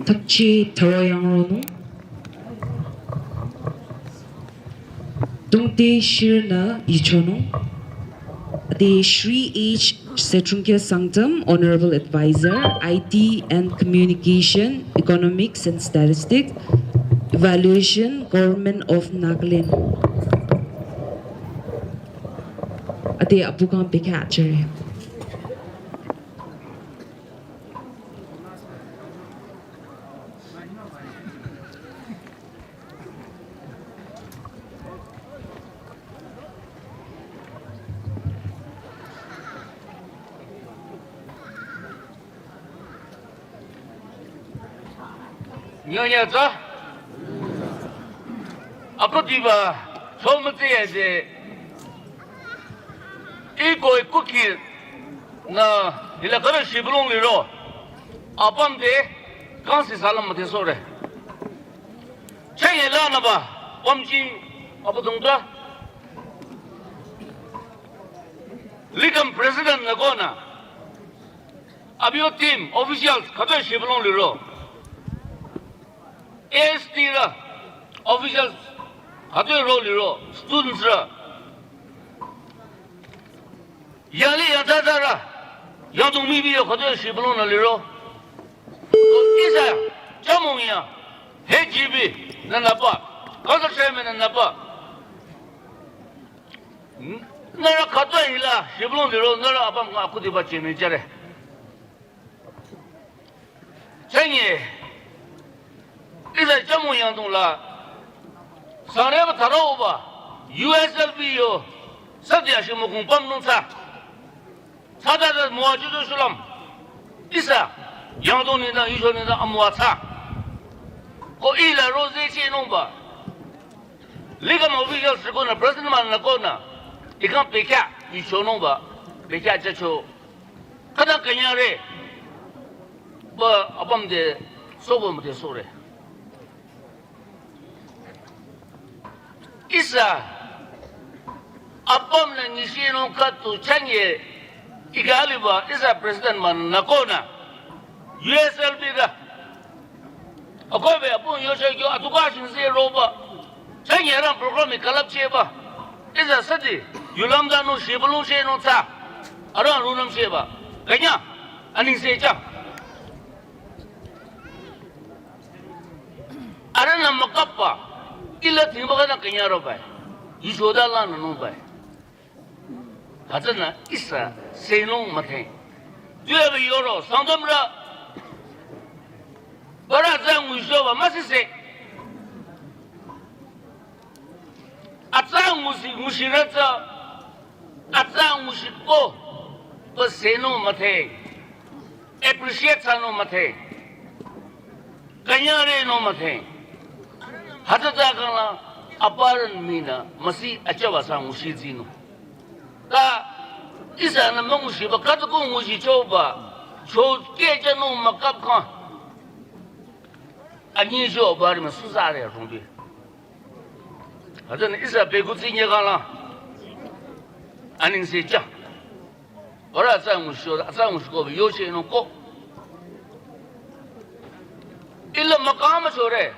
Thakchi tharo yang ronung. Tungte shirna ichonung. Ade Shri H Setrungkya Sangtam, Honorable Advisor, I T and Communication, Economics and Statistics, Evaluation, Government of Nagaland. Te apu kang pekha chere. Nyonya tsa. Akhudiba, chomütse ya je. Iko ikuki na, hila kara shibulong liro. Apam de, kansi salam mate sore. Chanye la na ba, pamji, apu dungta. Likam president na kona. Abio team, officials, khatoh shibulong liro. A S T ra, officials, khatoh ro liro, students ra. Yali yatata ra, yadung mibi yo khatoh shibulong na liro. Ko isa, chamong ya, he G B, na napa, council chairman na napa. Nara khatoh hila, shibulong liro, nara apam nga akhudiba chene jare. Chanye, iza chamu yangdong la, sangreba tharo ba, U S L B yo, satya shimukung pam nung tsa. Sata da mua chuchu shulam. Isa, yangdong ni da, yusho ni da, amua tsa. Ko ila roze che nung ba. Likam official siko na, president man na ko na. Ikang pekya, yusho nung ba. Pekya chacho. Khata kanya re. Ba apam de sobo mate sore. Isa apam na nyishi no khatu chanye ikali ba isa president man na ko na U S L B da. Akobe apun yosha kyo atuka shinse roba. Chanye ran program ikalap cheba. Iza sadi, yulamda no shibulung she no tsa. Aran runam sheba. Kanya, aning se cha. Aran na makapa. Ila timba kana kanya ro bai. Yushoda la no bai. Hatana isa se no mate. Due be yoro, sangdom ra. Bara za ngusho ba masise. Atsa ngusi, ngusi ratsa, atsa ngusi ko, ko seno mate, appreciate sano mate, kanyare no mate, hatata kala, aparan mina, masi achawa sa ngusi zino. Ta, isa na mangusi ba, katuko ngusi choba, cho keja no makap kan. Anyi jo bari ma susare rungbi. Hadan isa begutsi nyegala. Aning se cha. Ora atsa ngusho, atsa ngushiko yoche no ko. Ila makama chore.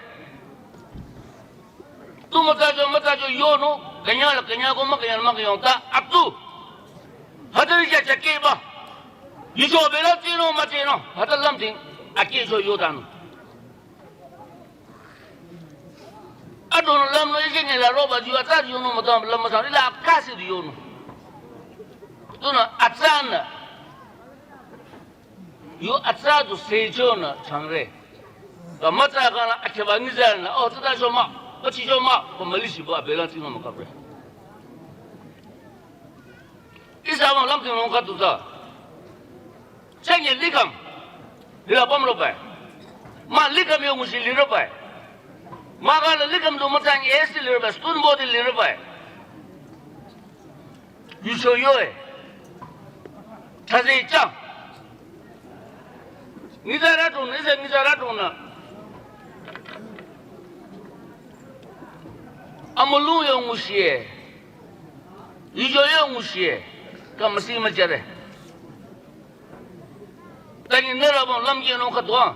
Tu mata jo, mata jo yo no. Kanya la kanya ko ma kanya ma kanya ta atu. Hadan ya chake ba. Yijo bela tino matino. Hadan lamting. Ake jo yo dano. Adon lam no ije ne la roba ju atsa ju no matam lam matam la kasi ju no. Tuna atsan. Yu atsa du sejo na changre. Ka matsa kana akeba nizan na o tata jo ma, o chi jo ma, ko malisi ba belan tino makapre. Isa ma lam tino ka tuta. Chanye likam. Lila pam lo bai. Ma likam yo ngusi liro bai. Ma gala likam do matang esi liro bai. Student body liro bai. Yusho yoe. Chaze cha. Nizara tong, niza nizara tong na. Amulu yo ngusi e. Yusho yo ngusi e. Kamasi majare. Tani nara bon lam ye no katwa.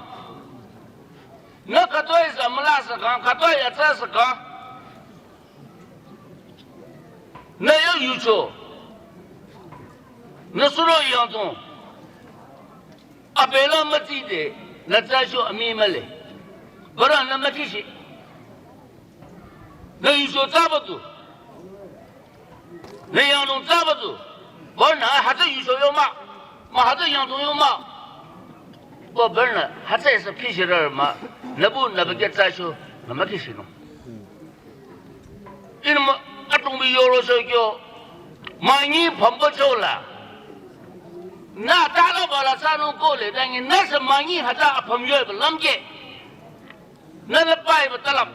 Na katwa isa mala saka, katwa ya tsa saka. Na yo yucho. Na suro yangtong. Abela mati de, na tsa sho ami male. Bara na mati shi. Na yucho tsabatu. Na yangtong tsabatu. Bana hata yucho yo ma, ma hata yangdong yo ma. Bo bana hata esa pishira ma, nabu nabu ke tsa sho, na ma kishino. Ina ma atong bi yoro sho kyo, ma nyi pambo chola. Na tala bala sa no kole, dangi na sa ma nyi hata apam yo ba lamke. Na la pai ba talam.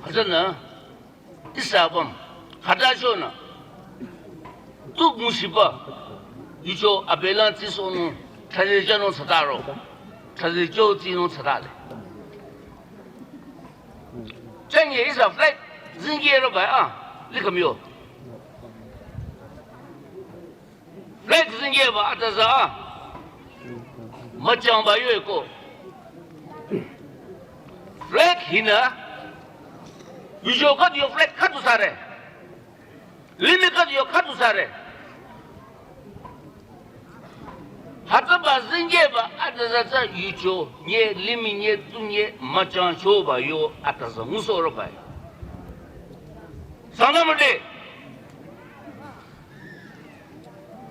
Hata na. Ihsa apüm, khüta chonü, tu nguchiba, yucho abelang tsisohnung, thaje janung tsataro, thaje jo tsinung tsatale. Chanye ihsa flag, zingi ero ba, ah, likamyo. Flag zingyeba atasa a. Müchangba yoe ko. Flag hinü. Yucho khüdu yo flag khüdu thsare. Limih khüdu yo khüdu thsare. Hütsüba zingyeba atasa tsü yucho nye limih nye tu nye müchangchoba yo atasa ngusohroba. Sangtamrüti.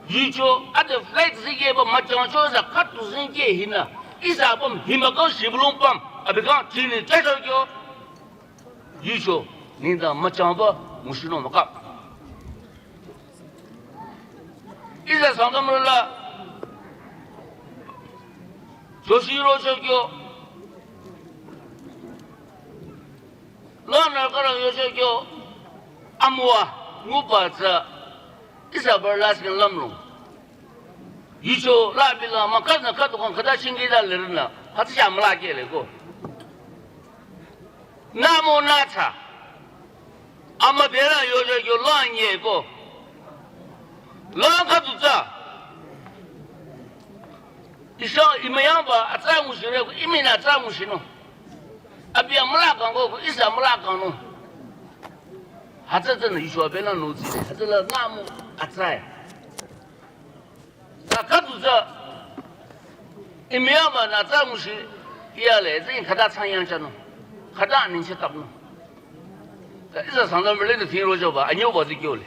Yucho, ade flag zingyeba müchangcho tsü khüdu zingye hinü. Ihsa apüm hima kang shibülung püm. Abi kang tini chacho kyo. Yucho, nengdang müchangba nguchinung mükap. Ihsa Sangtamrü la. Joshi rocho kyo. Lanü khürü yocho kyo. Amüwa, nguba tsü. Ihsa bürü lasih khyang lümlong. Yucho la bila ma khüdu nü khüdu kang khüta shingi da lirnü. Hütsü sha müla kele ko. Namo nü tsü. Ama dera yocho kyo lang ye ko. Lang khüdu tsü. Ihsa imüyangba atsa nguchire ko, imüna atsa nguchinung. Abi amüla kang ko, ihsa amüla kangnung. Hütsü tsünü yucho abelang nü tsire. Hütsüla namo atsa ya. Ta khüdu tsü, imüyangba nü atsa nguchi, iyale, tsü khüta tsang yangchanung. Khüta anengse tapnung. Ta ihsa Sangtamrü le nü ting rochoba, anyoba zi kyole.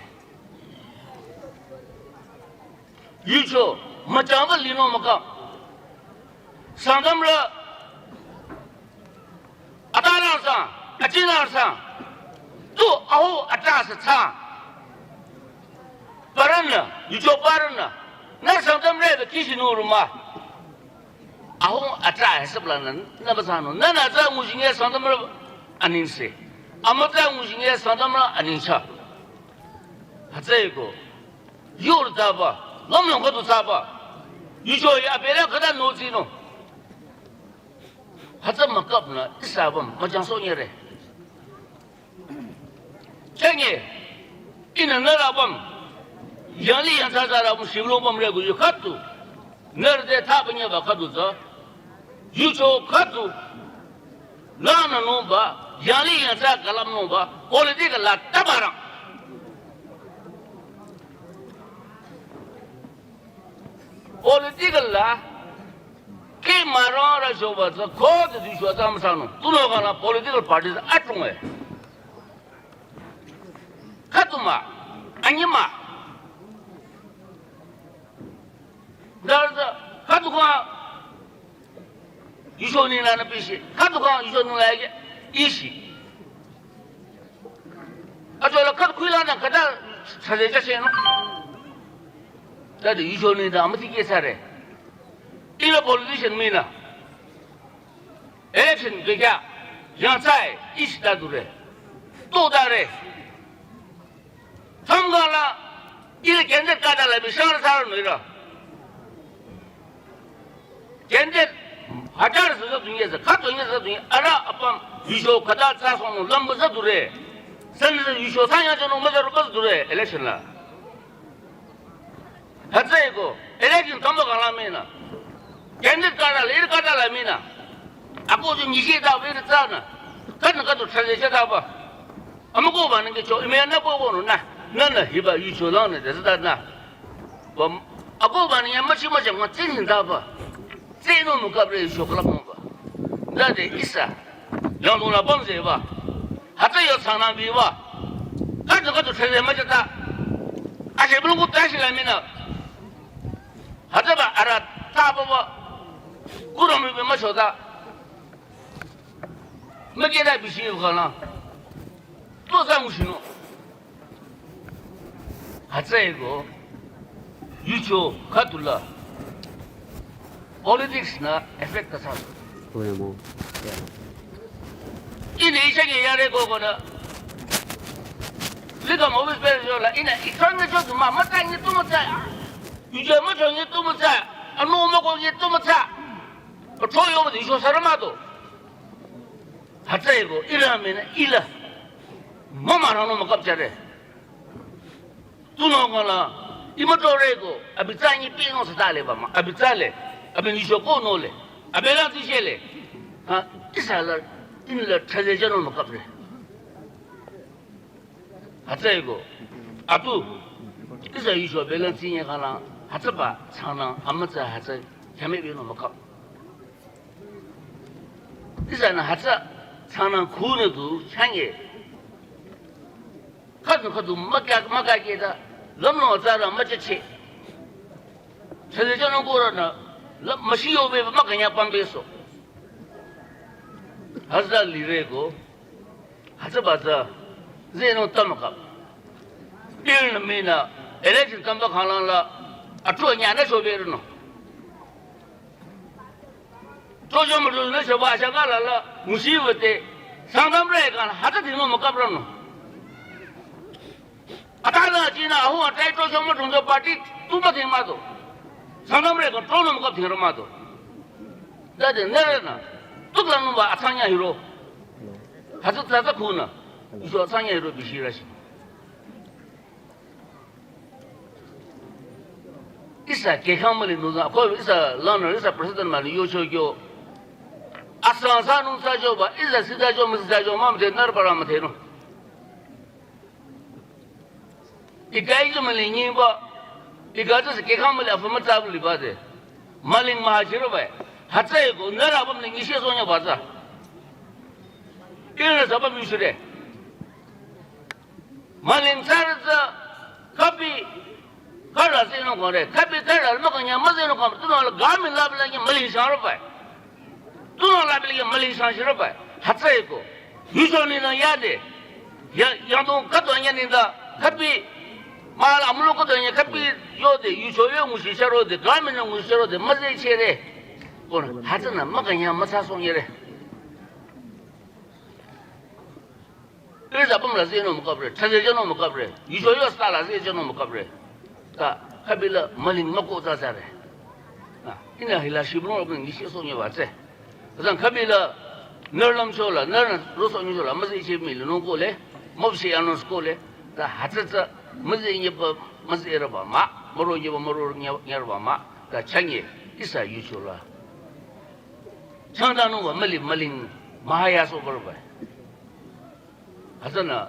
Yucho, müchangba linung mükap. Sangtamrü, ata nü sang, achi nü sang. Tu aho ata sa tsang. Parünü, yucho parünü. Nü Sangtamrü be kishi nü ruma. Aho ata hesap la nü, nü ba tsang nü. Nü nü tsü nguchinge Sangtamrü anengse. Amü tsü nguchinge Sangtamrü anengcha. Hütsüeko. Yor taba, lümlong khüdu taba. Yucho ya bere khüta nü tsinung. Hütsü mükap nü ihsa apüm müchangsoh nyere. Chanye, ihnü nührü apüm, yanglih yangthsa tsürü apüm shibülung pümre ko yu khüdu. Nührü te thaba nyeba khüdu tsü. Yucho khüdu. Lanü nungba, yanglih yangthsa külüp nungba, political la tabarang. Political la, ke marang ra shoba tsü, ko de du shwa tsü müsanung. Tunüo kang la political parties adrong e. Khüdu mah, anyi mah. Dar tsü, khüdu kang, yucho nengla nü bishi, khüdu kang yucho nengla yake, ishi. Achola khüdu khuila nü khüta thsade thsashenung. Tade yucho nengla amüti ke thsare. Ila politician mii nü. Election bekhyah, yangthsai, ishi ta dure. To dare. Thangkala, ila candidate khüta la bishar thsarü nü ira. Candidate hajar sü sü dunye sü, khüdu dunye sü dunye, arüh apüm yucho khüta thsasohnung lümba sü dure. Sünü sü yucho thsanyangchonung müzarü ba sü dure, election la. Hütsüeko, election thamba kang la mii nü. Candidate khüta la, iri khüta la mii nü. Ako ju nyishi ta iri thsanü. Khüdu nü khüdu thsade thsa taba. Amükoba nengke cho, imüya nü ko ko nü nü. Nü nü hiba yucho lang nü, de thsa ta nü. Ba, akoba nü ya müchi müchi ma tsin hin taba. Tsinung mükap re yucho külüp nungba. Tade ihsa. Yangdong la pümzeba. Hütsü yo Sangtam biba. Khüdu khüdu thsade mücha ta. Ashe bulungu tashi la mina. Hütsüba ara taba ba. Kuro mi be ma shota. Ma keda bishi kana. To za mu shino. Hütsüeko, yucho khüdula politics nü effect thsa. Koyamo. Ihnü ichage yare ko ko nü. Lika mo bis pe jo la, ihnü ichang ne jo ma, ma ta ni tu ma ta. Yuje ma jo ni tu ma ta. Anu ma ko ni tu ma ta. Ko cho yo ni jo sara ma to. Hütsüeko, ila mina, ila. Mama rano ma kap chare. Tunüo kala, ima tore ko, abi tsa ni pi no sa tale ba ma, abi tsa le, abi ni sho ko no le, abi la ti she le. Ha, ihsa la, in la thale jano ma kap re. Hütsüeko, atu, ihsa yusho be la ti ni kala, hütsüba, tsana, ama tsa hütsü, yame be no ma kap. Ihsanü hütsü, tsana khunü du, change. Khüdu khüdu maka maka keda, lamno tsara machache. Chale chano kora nü, lam mashi yo be maka nya pambe so. Hütsü lire ko, hütsüba tsü, zeno tamakap. Bill nü mina, election tamba khalang la, atro nya na so be no. Tojo mo tojo na shaba shaka la la, musibo te, Sangtam re kan, hütsü dino mo kap rano. Ata na china ahu atai tojo mo tojo party, tu ma thing ma to. Sangtam re kan, tojo mo kap thing ma to. Da de ne re na, tuk la no ba atsang nya hiro. Hütsü tsa tsa khunü, iso atsang nya hiro bishi ra shi. Ihsa kekang mali nuzang, ko ihsa langnü, ihsa president mali yocho kyo. Asang sa nung sa jo ba, ihsa si sa jo, masi sa jo, ma mate nar para mate no. Ika ijo mali nyi ba, ika jo si kekang mali afa ma tsa buli ba de. Maling ma hachiro ba, hütsüeko, nara ba mali nyi she so nya ba za. Ina sa ba mi shi de. Maling tsarü tsü kapi kara zeno kore, kapi kara ma kanya ma zeno kore, tunüo la gami la bila nya maling shang ro pai. Tunüo la bila nya maling shang shi ro pai. Hütsüeko. Yucho ni na ya de. Ya, ya to kato nya ni da. Kapi ma la amulo kato nya kapi yo de, yucho yo ngushi sha ro de, gami na ngushi sha ro de, ma ze che de. Kona, hütsünü ma kanya ma sa song ye de. Ihsa püm la zeno mo kap re, thase jeno mo kap re, yucho yo sta la ze jeno mo kap re. Ta, kapi la maling ma ko za za re. Ah, ina hila shi bro ni shi so nyi ba tse. Zang kapi la, nar lam cho la, nar ro so nyi cho la, ma ze che mi le no ko le, mo shi announce ko le, ta hütsü tsü, ma ze nyi ba, ma ze ra ba ma, ma ro nyi ba, ma ro nyi, nyi ra ba ma, ta chang ye, ihsa yucho la. Chang da no ba, mali, maling, ma ya so ba ba. Hütsünü,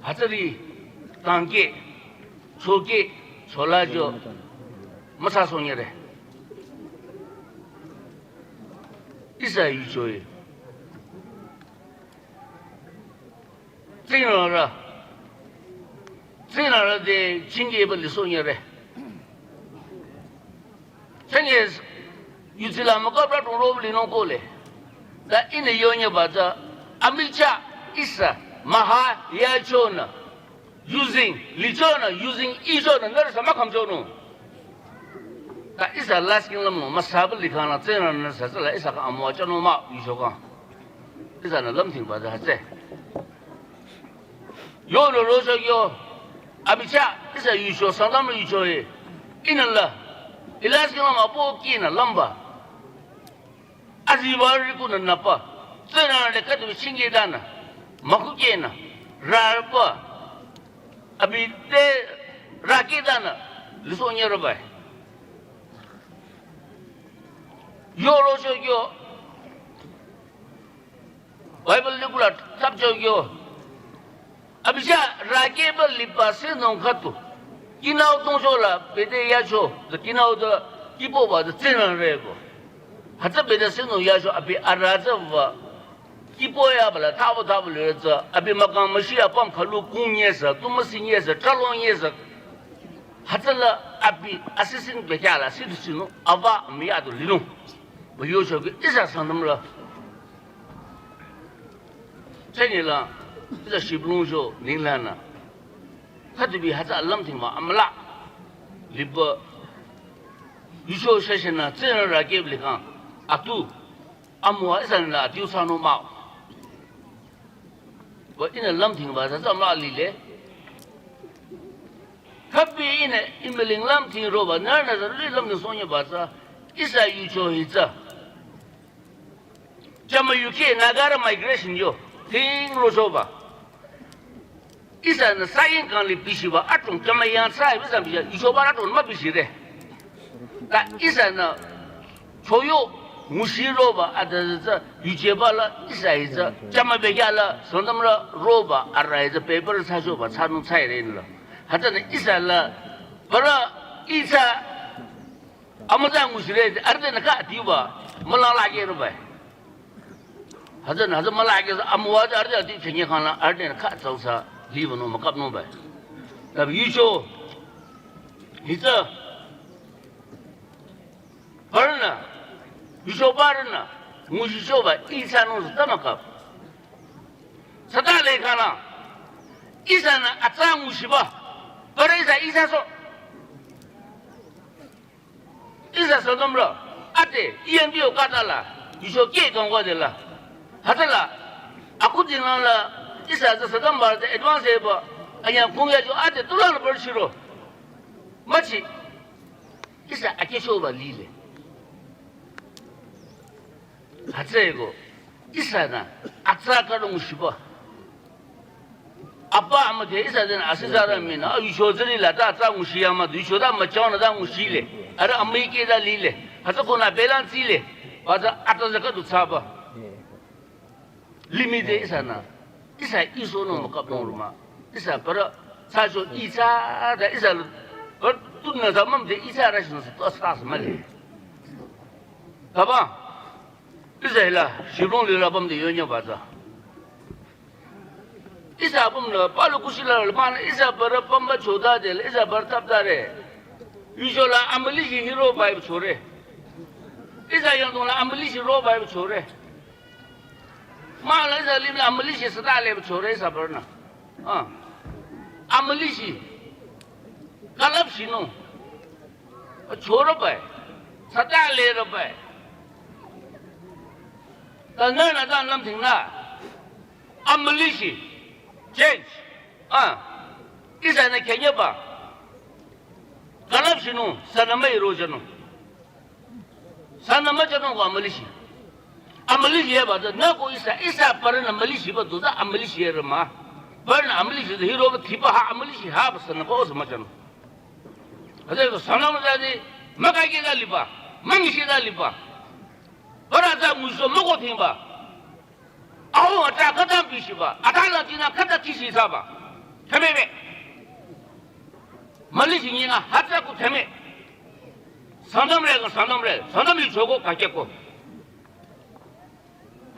hütsüri, tangke, choke, chola jo, ma sa song ye de. Ihsa yucho ye. Tsingrang ra, tsingrang ra de, chingye ba li song ye de. Chanye yutsi la maka pra tong ro li nong ko le. Ta ina yo nye ba ta, Amit Shah ihsa, maha ya cho na, using, li cho na, using i cho na, nar sa ma kham cho no. Ta ihsa last king lam no, ma sa ba li kha na, tse na na sa sa la, ihsa ka amwa cho no ma, yu cho ka. Ihsa na lam ting ba ta tse. Yo no ro cho yo, Amit Shah, ihsa yu cho, Sangtam yu cho ye. Ina la, ilas king lam apo ki na lamba. Azi ba ri ku na na pa. Tse na le ka tu chingye da na. Ma ku ke na. Ra pa. Abi te ra ke da na. Li so nye ro ba. Yo ro cho yo. Bible li kula tap cho yo. Abisha rake ba liba se nong khatu. Kinao tong cho la pete ya cho. The kinao the kipo ba the tsenan re ko. Hata pete se nong ya cho abi ara za ba. ipoya bala thabo thabo le tsü, abi mükang müshi apüm khalu kung nyesa, tu müsi nyesa, tralong nyesa. Hütsüla abi assistant bekhyah la, si tu sinu, ava miya tu linung. Ba yocho ke, ihsa Sangtamrü. Chanyela, ihsa shiblung jo, ningla na. Khüdubi hütsü alümthingba amüla. Liba, yucho shashe na, tsena rakep likhang, atu. Amüwa ihsa nü adiu sanung mah-o. Ba ihnü lümthingba tsü tsü mah lile. Khübi ihnü imüling lümthing roba, nührünü tsü lili lümthing sonyeba tsü, ihsa yucho hi tsü. Jama U K Nagarü migration yo, thing rochoba. Ihsanü saying kangli bishiba atung jama yang sai bisa bisa yuchoba atung mah bishire. Ta ihsanü choyo nguchiroba ata tsü yujeba la ihsa hi tsü jama bekhyah la Sangtamrü roba arüh hi tsü paper thsachoba thsanung thsaire la. Hütsünü ihsa la bara ihsa amütsa nguchire, arüh tenü kha adiuba, mülang lakeh roba. Hütsünü, hütsü müla kesa amüwa tsü arüh tsü adi chenye khangla, arüh tenü kha tsausa, liba nung mükap nung ba. Tabi yucho, hi tsü, parünü, yucho parünü, nguchichoba, ihsa nung tsü ta mükap. Sata le khangla, ihsanü atsa nguchiba, parü ihsa ihsa so. Ihsa Sangtamrü, ate, E N P O kata la, yucho ke kangwa de la. Hütsüla, akhudilang la, ihsa tsü Sangtamrü te advance ba, anya kungya jo ate tulang la barchiro. Müchi, ihsa akechoba lile. Hütsüeko, ihsanü, atsa karo nguchiba. Apa amüdhe ihsa tenü asisarü minü, a yucho tsüri la ta atsa nguchi yama, yucho ta müchang la ta nguchile. Arüh amüi ke ta lile. Hütsü konü belang tsile. Ba tsü ata tsü khüdu thsaba. Limih te ihsanü. Ihsa iso nung mükap nung ruma. Ihsa parü thsacho ihsa ta ihsa. Parü tunü tsü mümde ihsa rüshinü tsü tu asas mühle. Taba. Ihsa hila, shiblung lirü apüm te yonye ba tsü. Ihsa apüm la, palu kushi la, la, man, ihsa parü pamba chota de la, ihsa parü tapta re. Yucho la amülishi hiroba chore. Ihsa yangdong la amülishi roba chore. Ma la ihsa lim la amülishi sata le chore ihsa parünü. Ah. Amülishi. Külüpshinung. Choroba. Sata leroba. Ta nührünü ta lümthing la. Amülishi. Change. Ah. Ihsanü khenyeba. Külüpshinung, sünü müi rochanung. Sünü müchanung ko amülishi. Amülishi yeba tsü, nü ko ihsa, ihsa parünü mülishiba du tsü amülishi yere ma. Parünü amülishi tsü hiroba thiba ha amülishi ha ba sünü ko sü müchanung. Hütsüeko Sangtamrü tsü ni, mükakeh ta liba, müngishi ta liba. Parü tsü nguchicho müko thingba. Aho ata khüta bishiba, ata la tina khüta tishi thsaba. Themebe. Mülishi nyinga hütsü ku theme. Sangtamrü ka Sangtamrü, Sangtam yucho ko kakeh ko.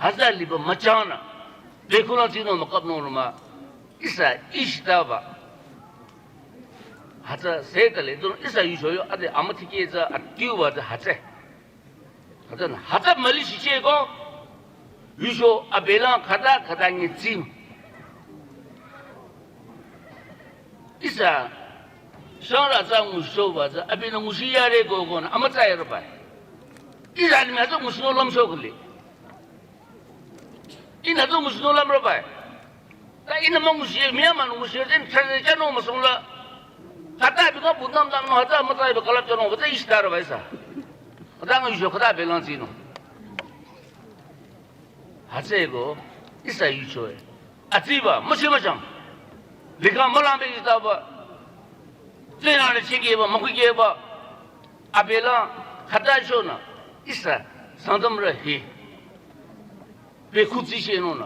Hütsü liba müchangnü. Bekhulang tsinung mükap nung ruma. Ihsa ishi taba. Hütsü se tale, tu ihsa yucho yo, ade amütikeh tsü, adiuba tsü hütsü. Hütsünü, hütsü mülishi cheko, yucho abelang khüta khüta nyi tsim. Ihsa, shangrü tsü nguchichoba tsü, abinü nguchi yare ko konü, amütsa yaroba. Ihsa ni mütsü nguchinung lümcho khüli. Ihnü tu nguchinung lümroba. Ta ihnü münguchi, Myanmar nguchi, tin thsare chanung müsung la. Khüta bi ka bunam dang nung hütsü mütsa bi külüp chanung, hütsü ishi taroba ihsa. Hütsü nguchicho khüta belang tsinung. Hütsüeko, ihsa yucho e. Atsiba, müchi müchang. Likhang mülang be ishi taba. Tsena le chingeba, mükukeba. Abelang, khüta chonü. Ihsa, Sangtamrü hi. Bekhu tsishenungnü,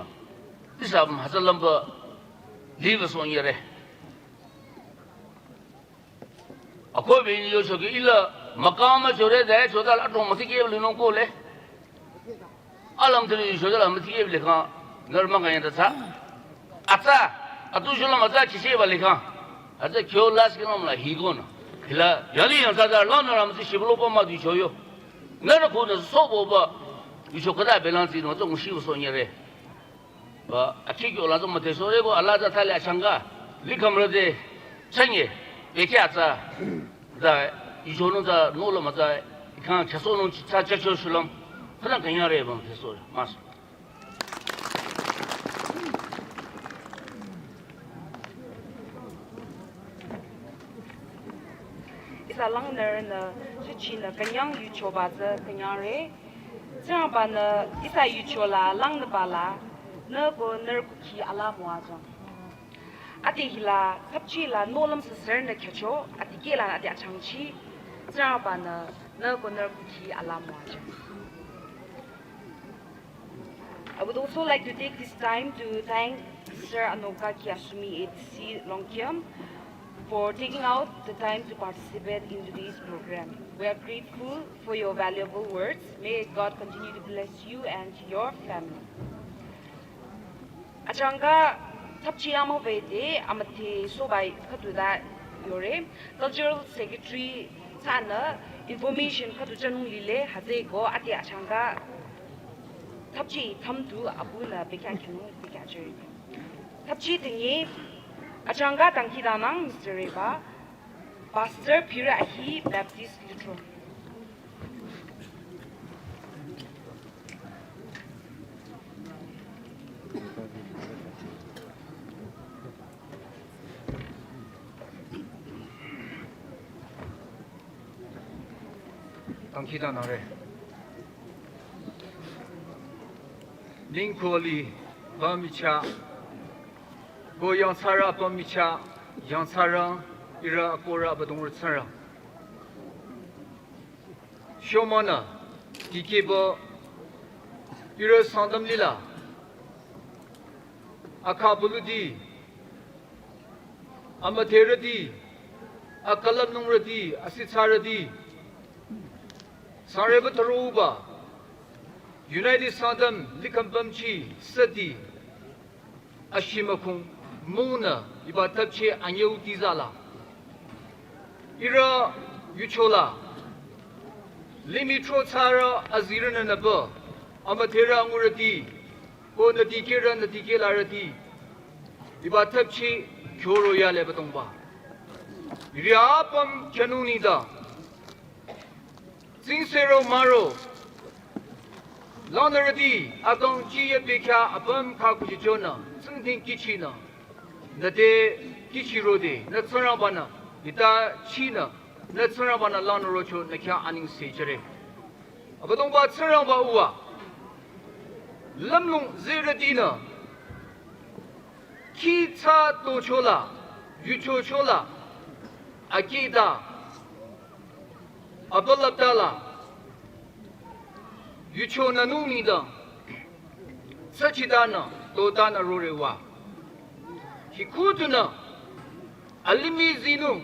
ihsa apüm hütsü lümba liba sonyere. Akoh bini yocho ki ila mükang müchore de chota la atong mütikeh linung kohle. Alang tiri yucho de la mütikeh likhang. Nührü mükünyang ta tsü. Atsa. Atu shulüm atsa chise ba likhang. Atsa kyo last kilam la higo nü. Hila yali yang tsü da la nührü mütsi shibulu pa ma du choyo. Nührü ko nü sobo ba. Yucho khüta belang tsi nü tsü ngushi so nyere. Ba, akhi kyo la tsü müte so ego ala tsü thali achangka. Likham rüde. Chanye. Bekya tsü. Da, yucho nü tsü, nü la ma tsü. Ikhang chaso nü tsü, tsü, tsü, shulüm. Khüta künyang re ba, te so. Mas. Ihsa langnürünü, shichinü, künyang yuchoba tsü künyang re. Tsingrangba-nü, ihsa yucho la, langnüba la, nü ko nührü kukhi ala müwajüng. Ade hila, thapchi la, nohlüm süsürünü khyücho, ade kehla, ade achangchi, Tsingrangba-nü, nü ko nührü kukhi ala müwajüng. I would also like to take this time to thank Sister Anoka Kiasumi A D C Longkiam for taking out the time to participate in today's program. We are grateful for your valuable words. May God continue to bless you and your family. Achangka thapchi amübü te amüthe sobai khüdu da yore. Cultural Secretary tsünü information khüdu jünung lile hütsüeko ade achangka thapchi thümdu abinü bekhyah khinung bekhyah jüre. Thapchi tengi achangka dangkhidangnang Mister Reba, Pastor Pira Ahi Baptist Lithro. Dangkhidangnangre. Ning koli ba michah, ko yangthsarü ba michah, yangthsarü, ihrü akohrü abüdongrü Tsingrang. Shomünü, dikehba, ihrü Sangtam lila, akhabuludi, amütherüti, akülangnungrüti, asithsarüti, sangreba thüroba, United Sangtam likham pümchi, süti, ashimükung, münü, hiba thapchi anyüuti zala. Ihrü yuchola, limih throthsarü azirünü nüba, amütherü angurüti, ko nü dikehrü nü dikehlarüti, hiba thapchi kyoro yale abüdongba. Hiri apüm khyünung nengdang, tsingse ro müro, langnürüti, adong chiye bekhyah apüm kha kuchichonü, tsingdhing kihchinü, nüte kihchirode, nü Tsingrangbanü, hita chinü, nü Tsingrangbanü langnürocho nü khyang anengse jüre. Abüdongba Tsingrangba uwa, lümlong zerütinü, kih thsa tochola, yuchochola, akida, abülaptala, yuchonü nung nengdang, süchidanü, todanü rorewa. Hi khüdunü, alimih zinung,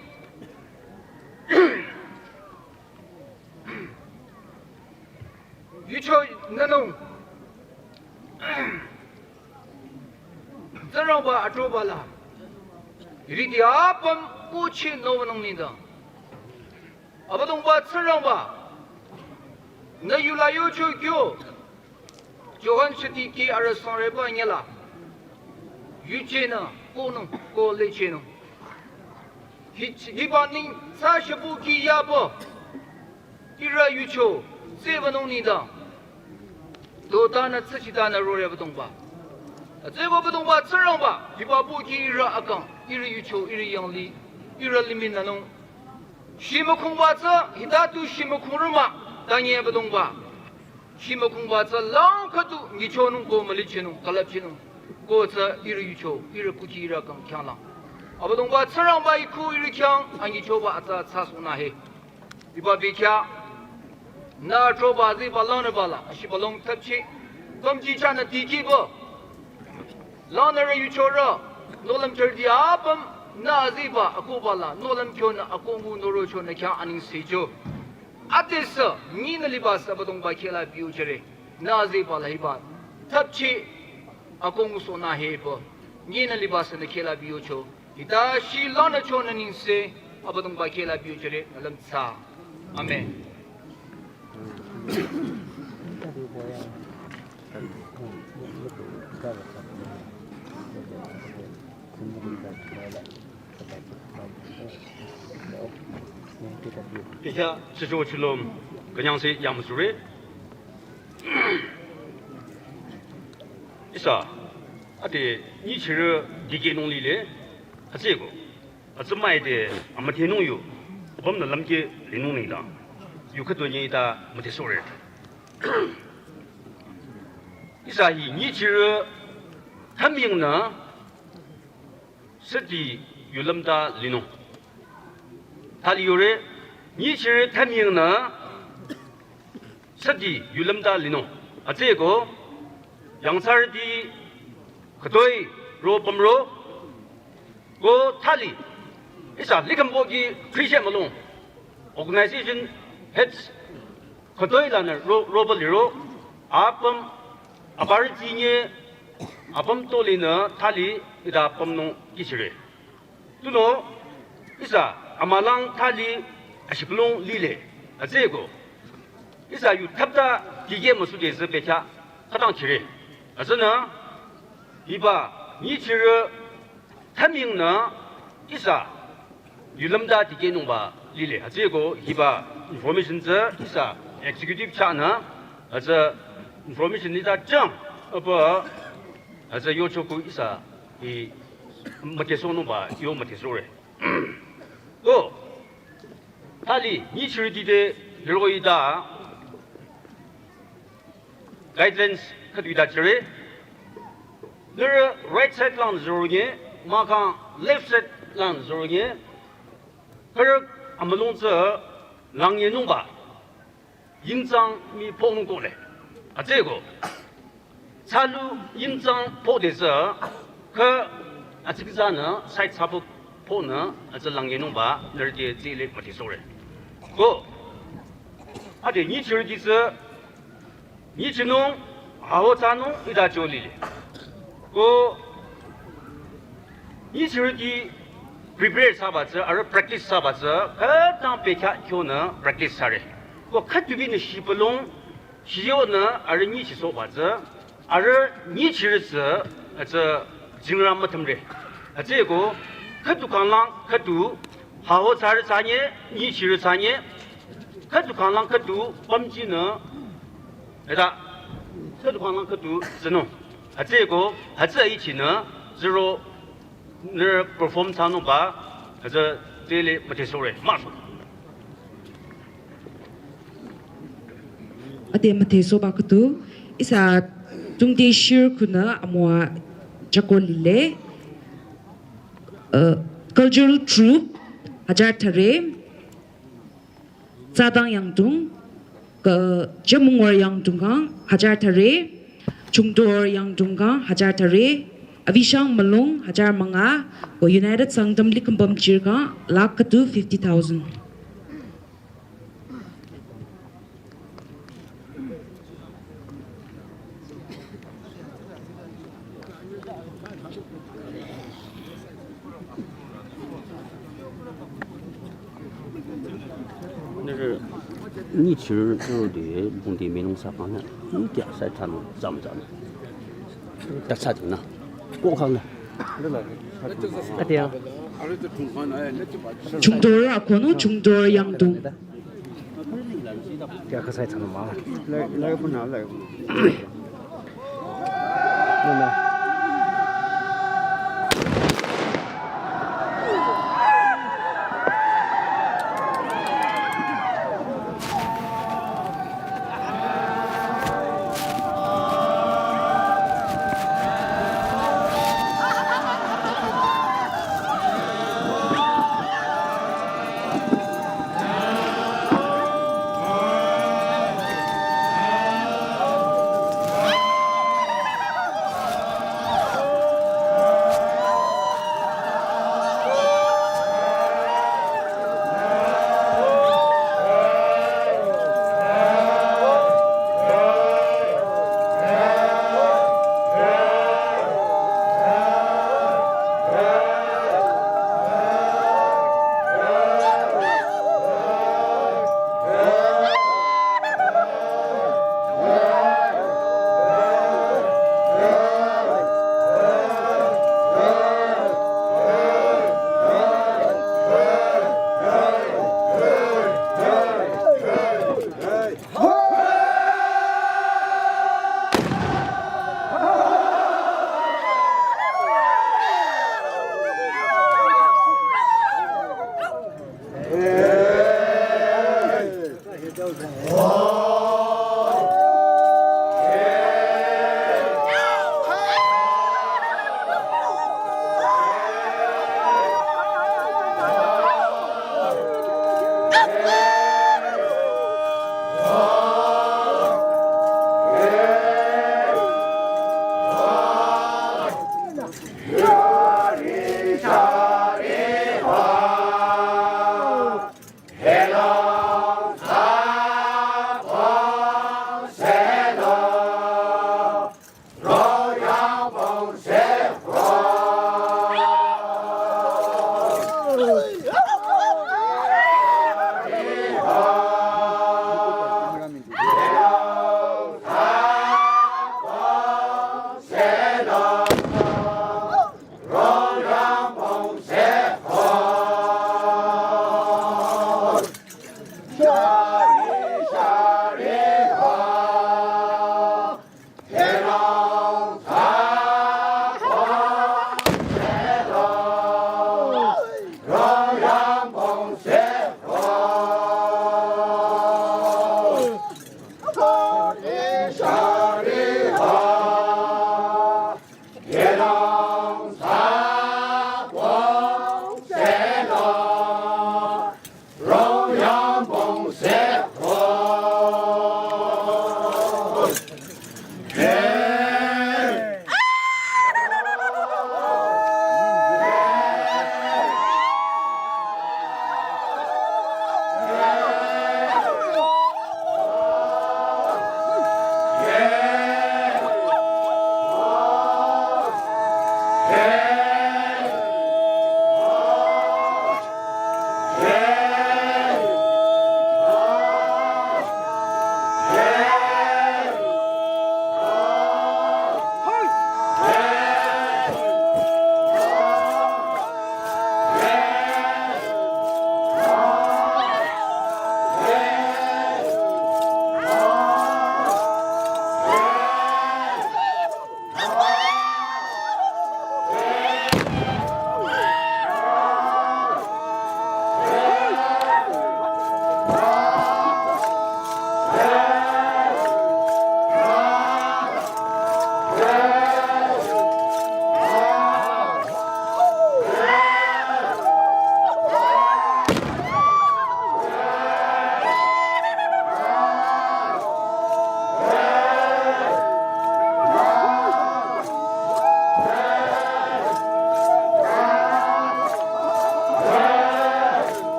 yuchonü nung, Tsingrangba atrobala, ridi apüm kuchi nobanung nengdang. Abüdongba Tsingrangba, nü yula yucho kyo, Johan shiti ki arüh sangreba nyela, yuchinü, konung, ko lechinung. Hi, hiba neng, sa shabu ki yaba, ihrü yucho, zebanung nengdang. Todanü tsüchidanü rore Abüdongba. Zeba Abüdongba Tsingrangba, hiba bu ki ihrü akang, ihrü yucho, ihrü yanglih, ihrü limih nünung. Shimükungba tsü, hita tu shimükungrü mah, tanye Abüdongba. Shimükungba tsü lang khüdu nyichonung ko mülichinung, külüpchinung. Ko tsü ihrü yucho, ihrü kuki ihrü kang khyanglang. Abüdongba Tsingrangba iku ihrü khyang, anyichoba atsa atsa suna he. Hiba bekhyah, nü atroba aziba langnüba la, ashiba long thapchi, pümji chanü dikehba. Langnürü yuchorü, nohlüm chürdi apüm, nü aziba, akoba la, nohlüm kyonü, akongu norochonü khyang anengsecho. Adesü, nyinü liba sü Abüdongba khehla biu jüre, nü aziba la hiba. Thapchi, akong ngusohnü hepü, nyinü liba sünü khehla biyocho. Hita shilanü chonü nengse, Abüdongba khehla biyochore, nü lümthsa. Amen. Bekhyah, chücho chulüm, künyangse yamüsure. Ihsa, ade, nyichirü dikehnung lile, hütsüeko, atsümai de, amüdhenung yu, apümnü lümkeh linung nengdang, yu khüdu nyi ta müdhesohre. Ihsa hi nyichirü thümyingnü, süti yu lümta linung. Thali yore, nyichirü thümyingnü, süti yu lümta linung. Hütsüeko, yangthsarüti khütoi ro pümro, ko thali, ihsa likhümbo ki Christian mülung, organization heads khütoi lanü ro, roba liro, apüm, aparüti nye, apüm tolinü thali, ita pümnung kihchire. Tunüo, ihsa amülang thali ashibülung lile, hütsüeko, ihsa yu thapta dikeh müsudesü bekhyah khütang chire. Hütsünü, hiba, nyichirü thümyingnü, ihsa, yu lümta dikehnungba lile. Hütsüeko, hiba, information tsü, ihsa, executive chahnü, hütsü, information nita chang, apü, hütsü yocho ku ihsa, hi, müdhesohnungba, yo müdhesohre. Ko, thali, nyichirüti te, liro ita, guidelines khüdu ita chire. Nührü right side lang zürü nye, mahkhang left side lang zürü nye, khürü amülung tsü langyenungba, yingtsang mi ponung kohle. Hütsüeko, thsalu yingtsang podesü, kha atsüksanü side thsapü ponü, atsü langyenungba, nührü te tsile müdhesohre. Ko, ade nyichirüti tsü, nyichinung, aho thsanung, ita cho lile. Ko, nyichirüti prepare thsaba tsü, arüh practice thsaba tsü, khütang bekhyah kyonü practice thsare. Ko khütubinü shibülung, shiyonü arüh nyichisohba tsü, arüh nyichirü tsü, atsü jingrü müthümre. Hütsüeko, khüdu khanglang khüdu, haho thsarü thsanye, nyichirü thsanye, khüdu khanglang khüdu, pümjinü, eta, khüdu khanglang khüdu, tsünung. Hütsüeko, hütsü ichinü, zürü, nührü perform thsanungba, hütsü tsile müdhesohre, maso. Ade müdhesohba khüdu, ihsa tungde shir khunü amüwa chako lile, uh, cultural troupe, hajar thüre, Tsadang Yangdong, ke Jemungor Yangdong kang, hajar thüre, Chungdor Yangdong kang, hajar thüre, Avishang Malung, hajar münga, ko United Sangtam Likhambam Chir kang, lakh khüdu fifty thousand. Nührü, nyichirü nührü de, bungde menung sakang nü, nyi kya sai thsanung, tsam tsam. Ta sa thsanung, ko khang nü. Ade ya. Chungdor akono, Chungdor Yangdong. Kya khasai thsanung ma. Lai, lai puna, lai puna.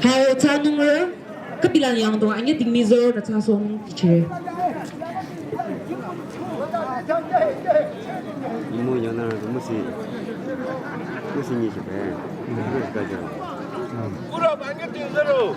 Hao tsanungrü, kabilan yangdong anye tingmi zor da tsa song kichire. Imo yana musi, musi ni shipe. Musi kaja. Pura bangi tingzero.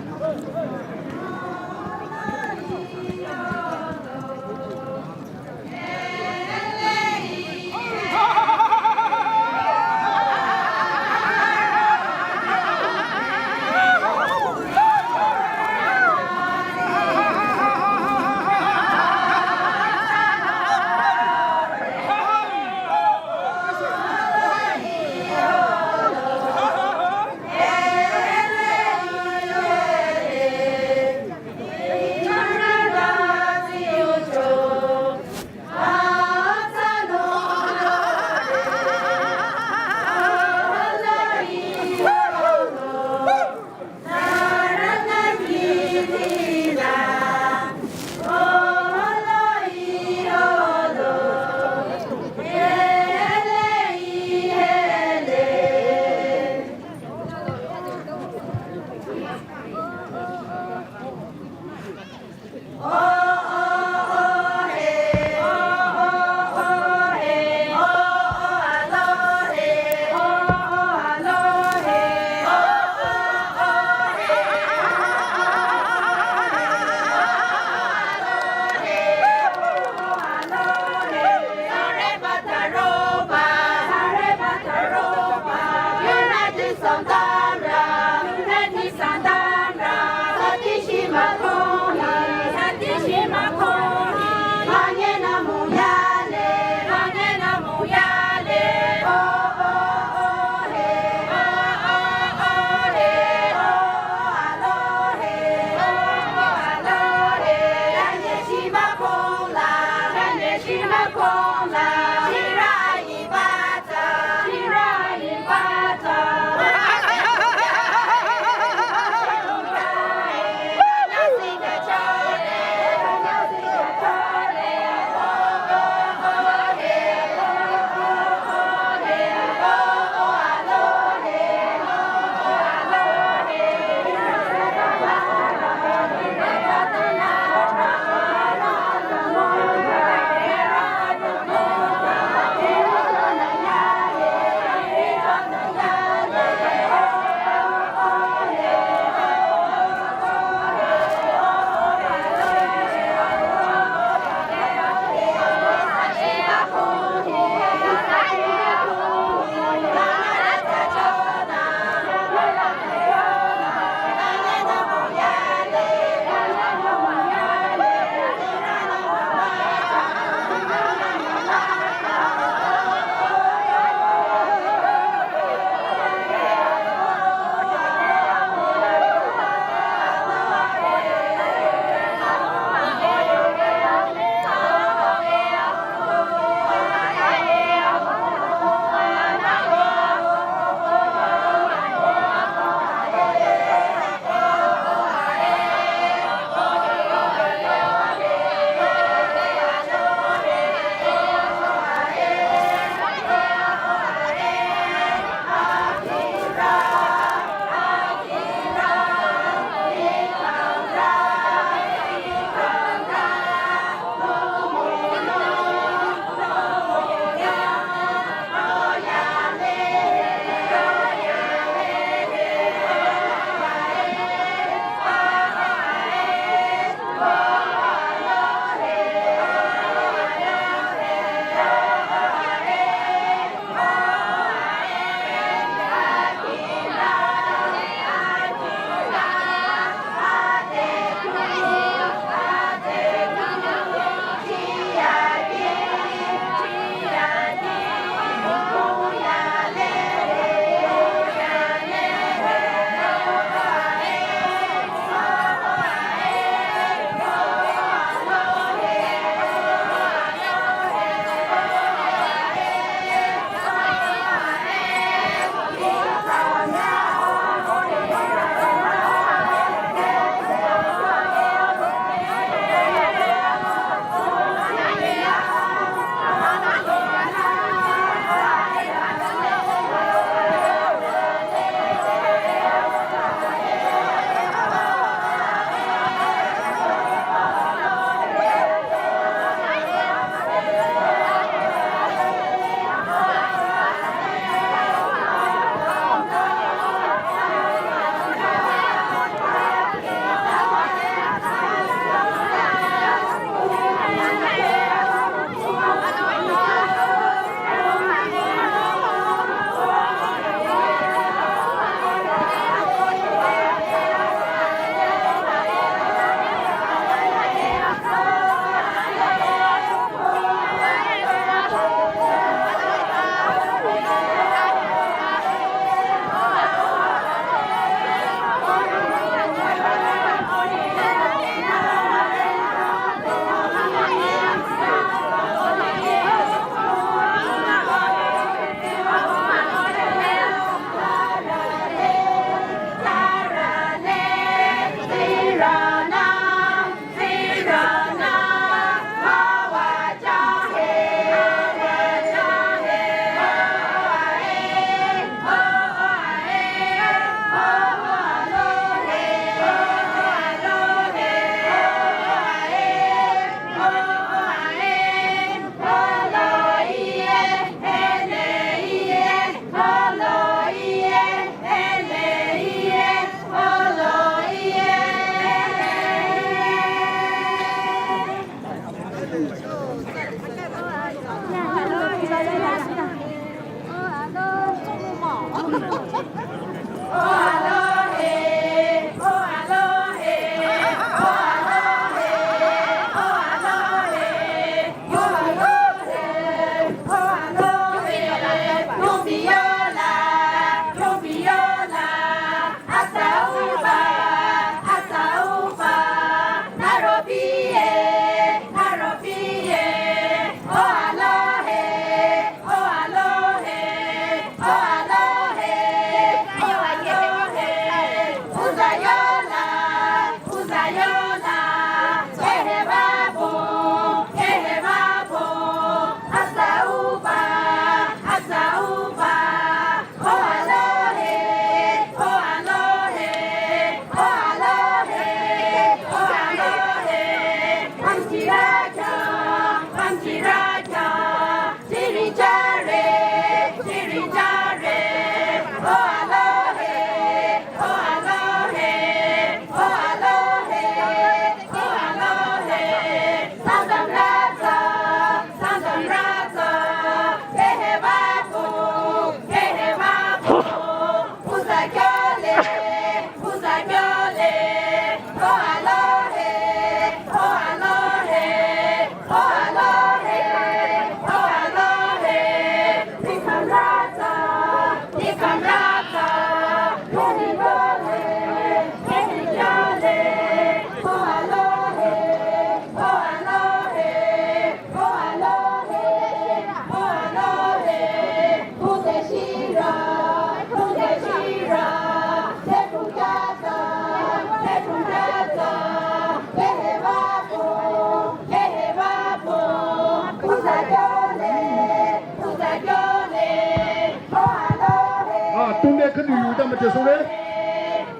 Ah, tunde khüdu yuta müchesore.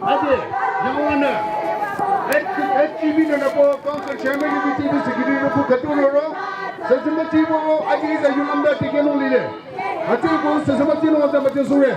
Ade, yangwana. H-, H G B nü nüko council chairman nü T V secretary nü ko khüdu roro. Sesema tibo, ade isa yunamda tikenu lile. Ade ko sesema tinu wata müchesore.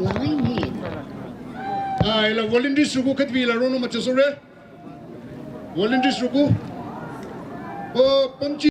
Line hit. Ah, ila volunteers rüku khütbi ila ronung müchesore. Volunteers rüku. O, pamchi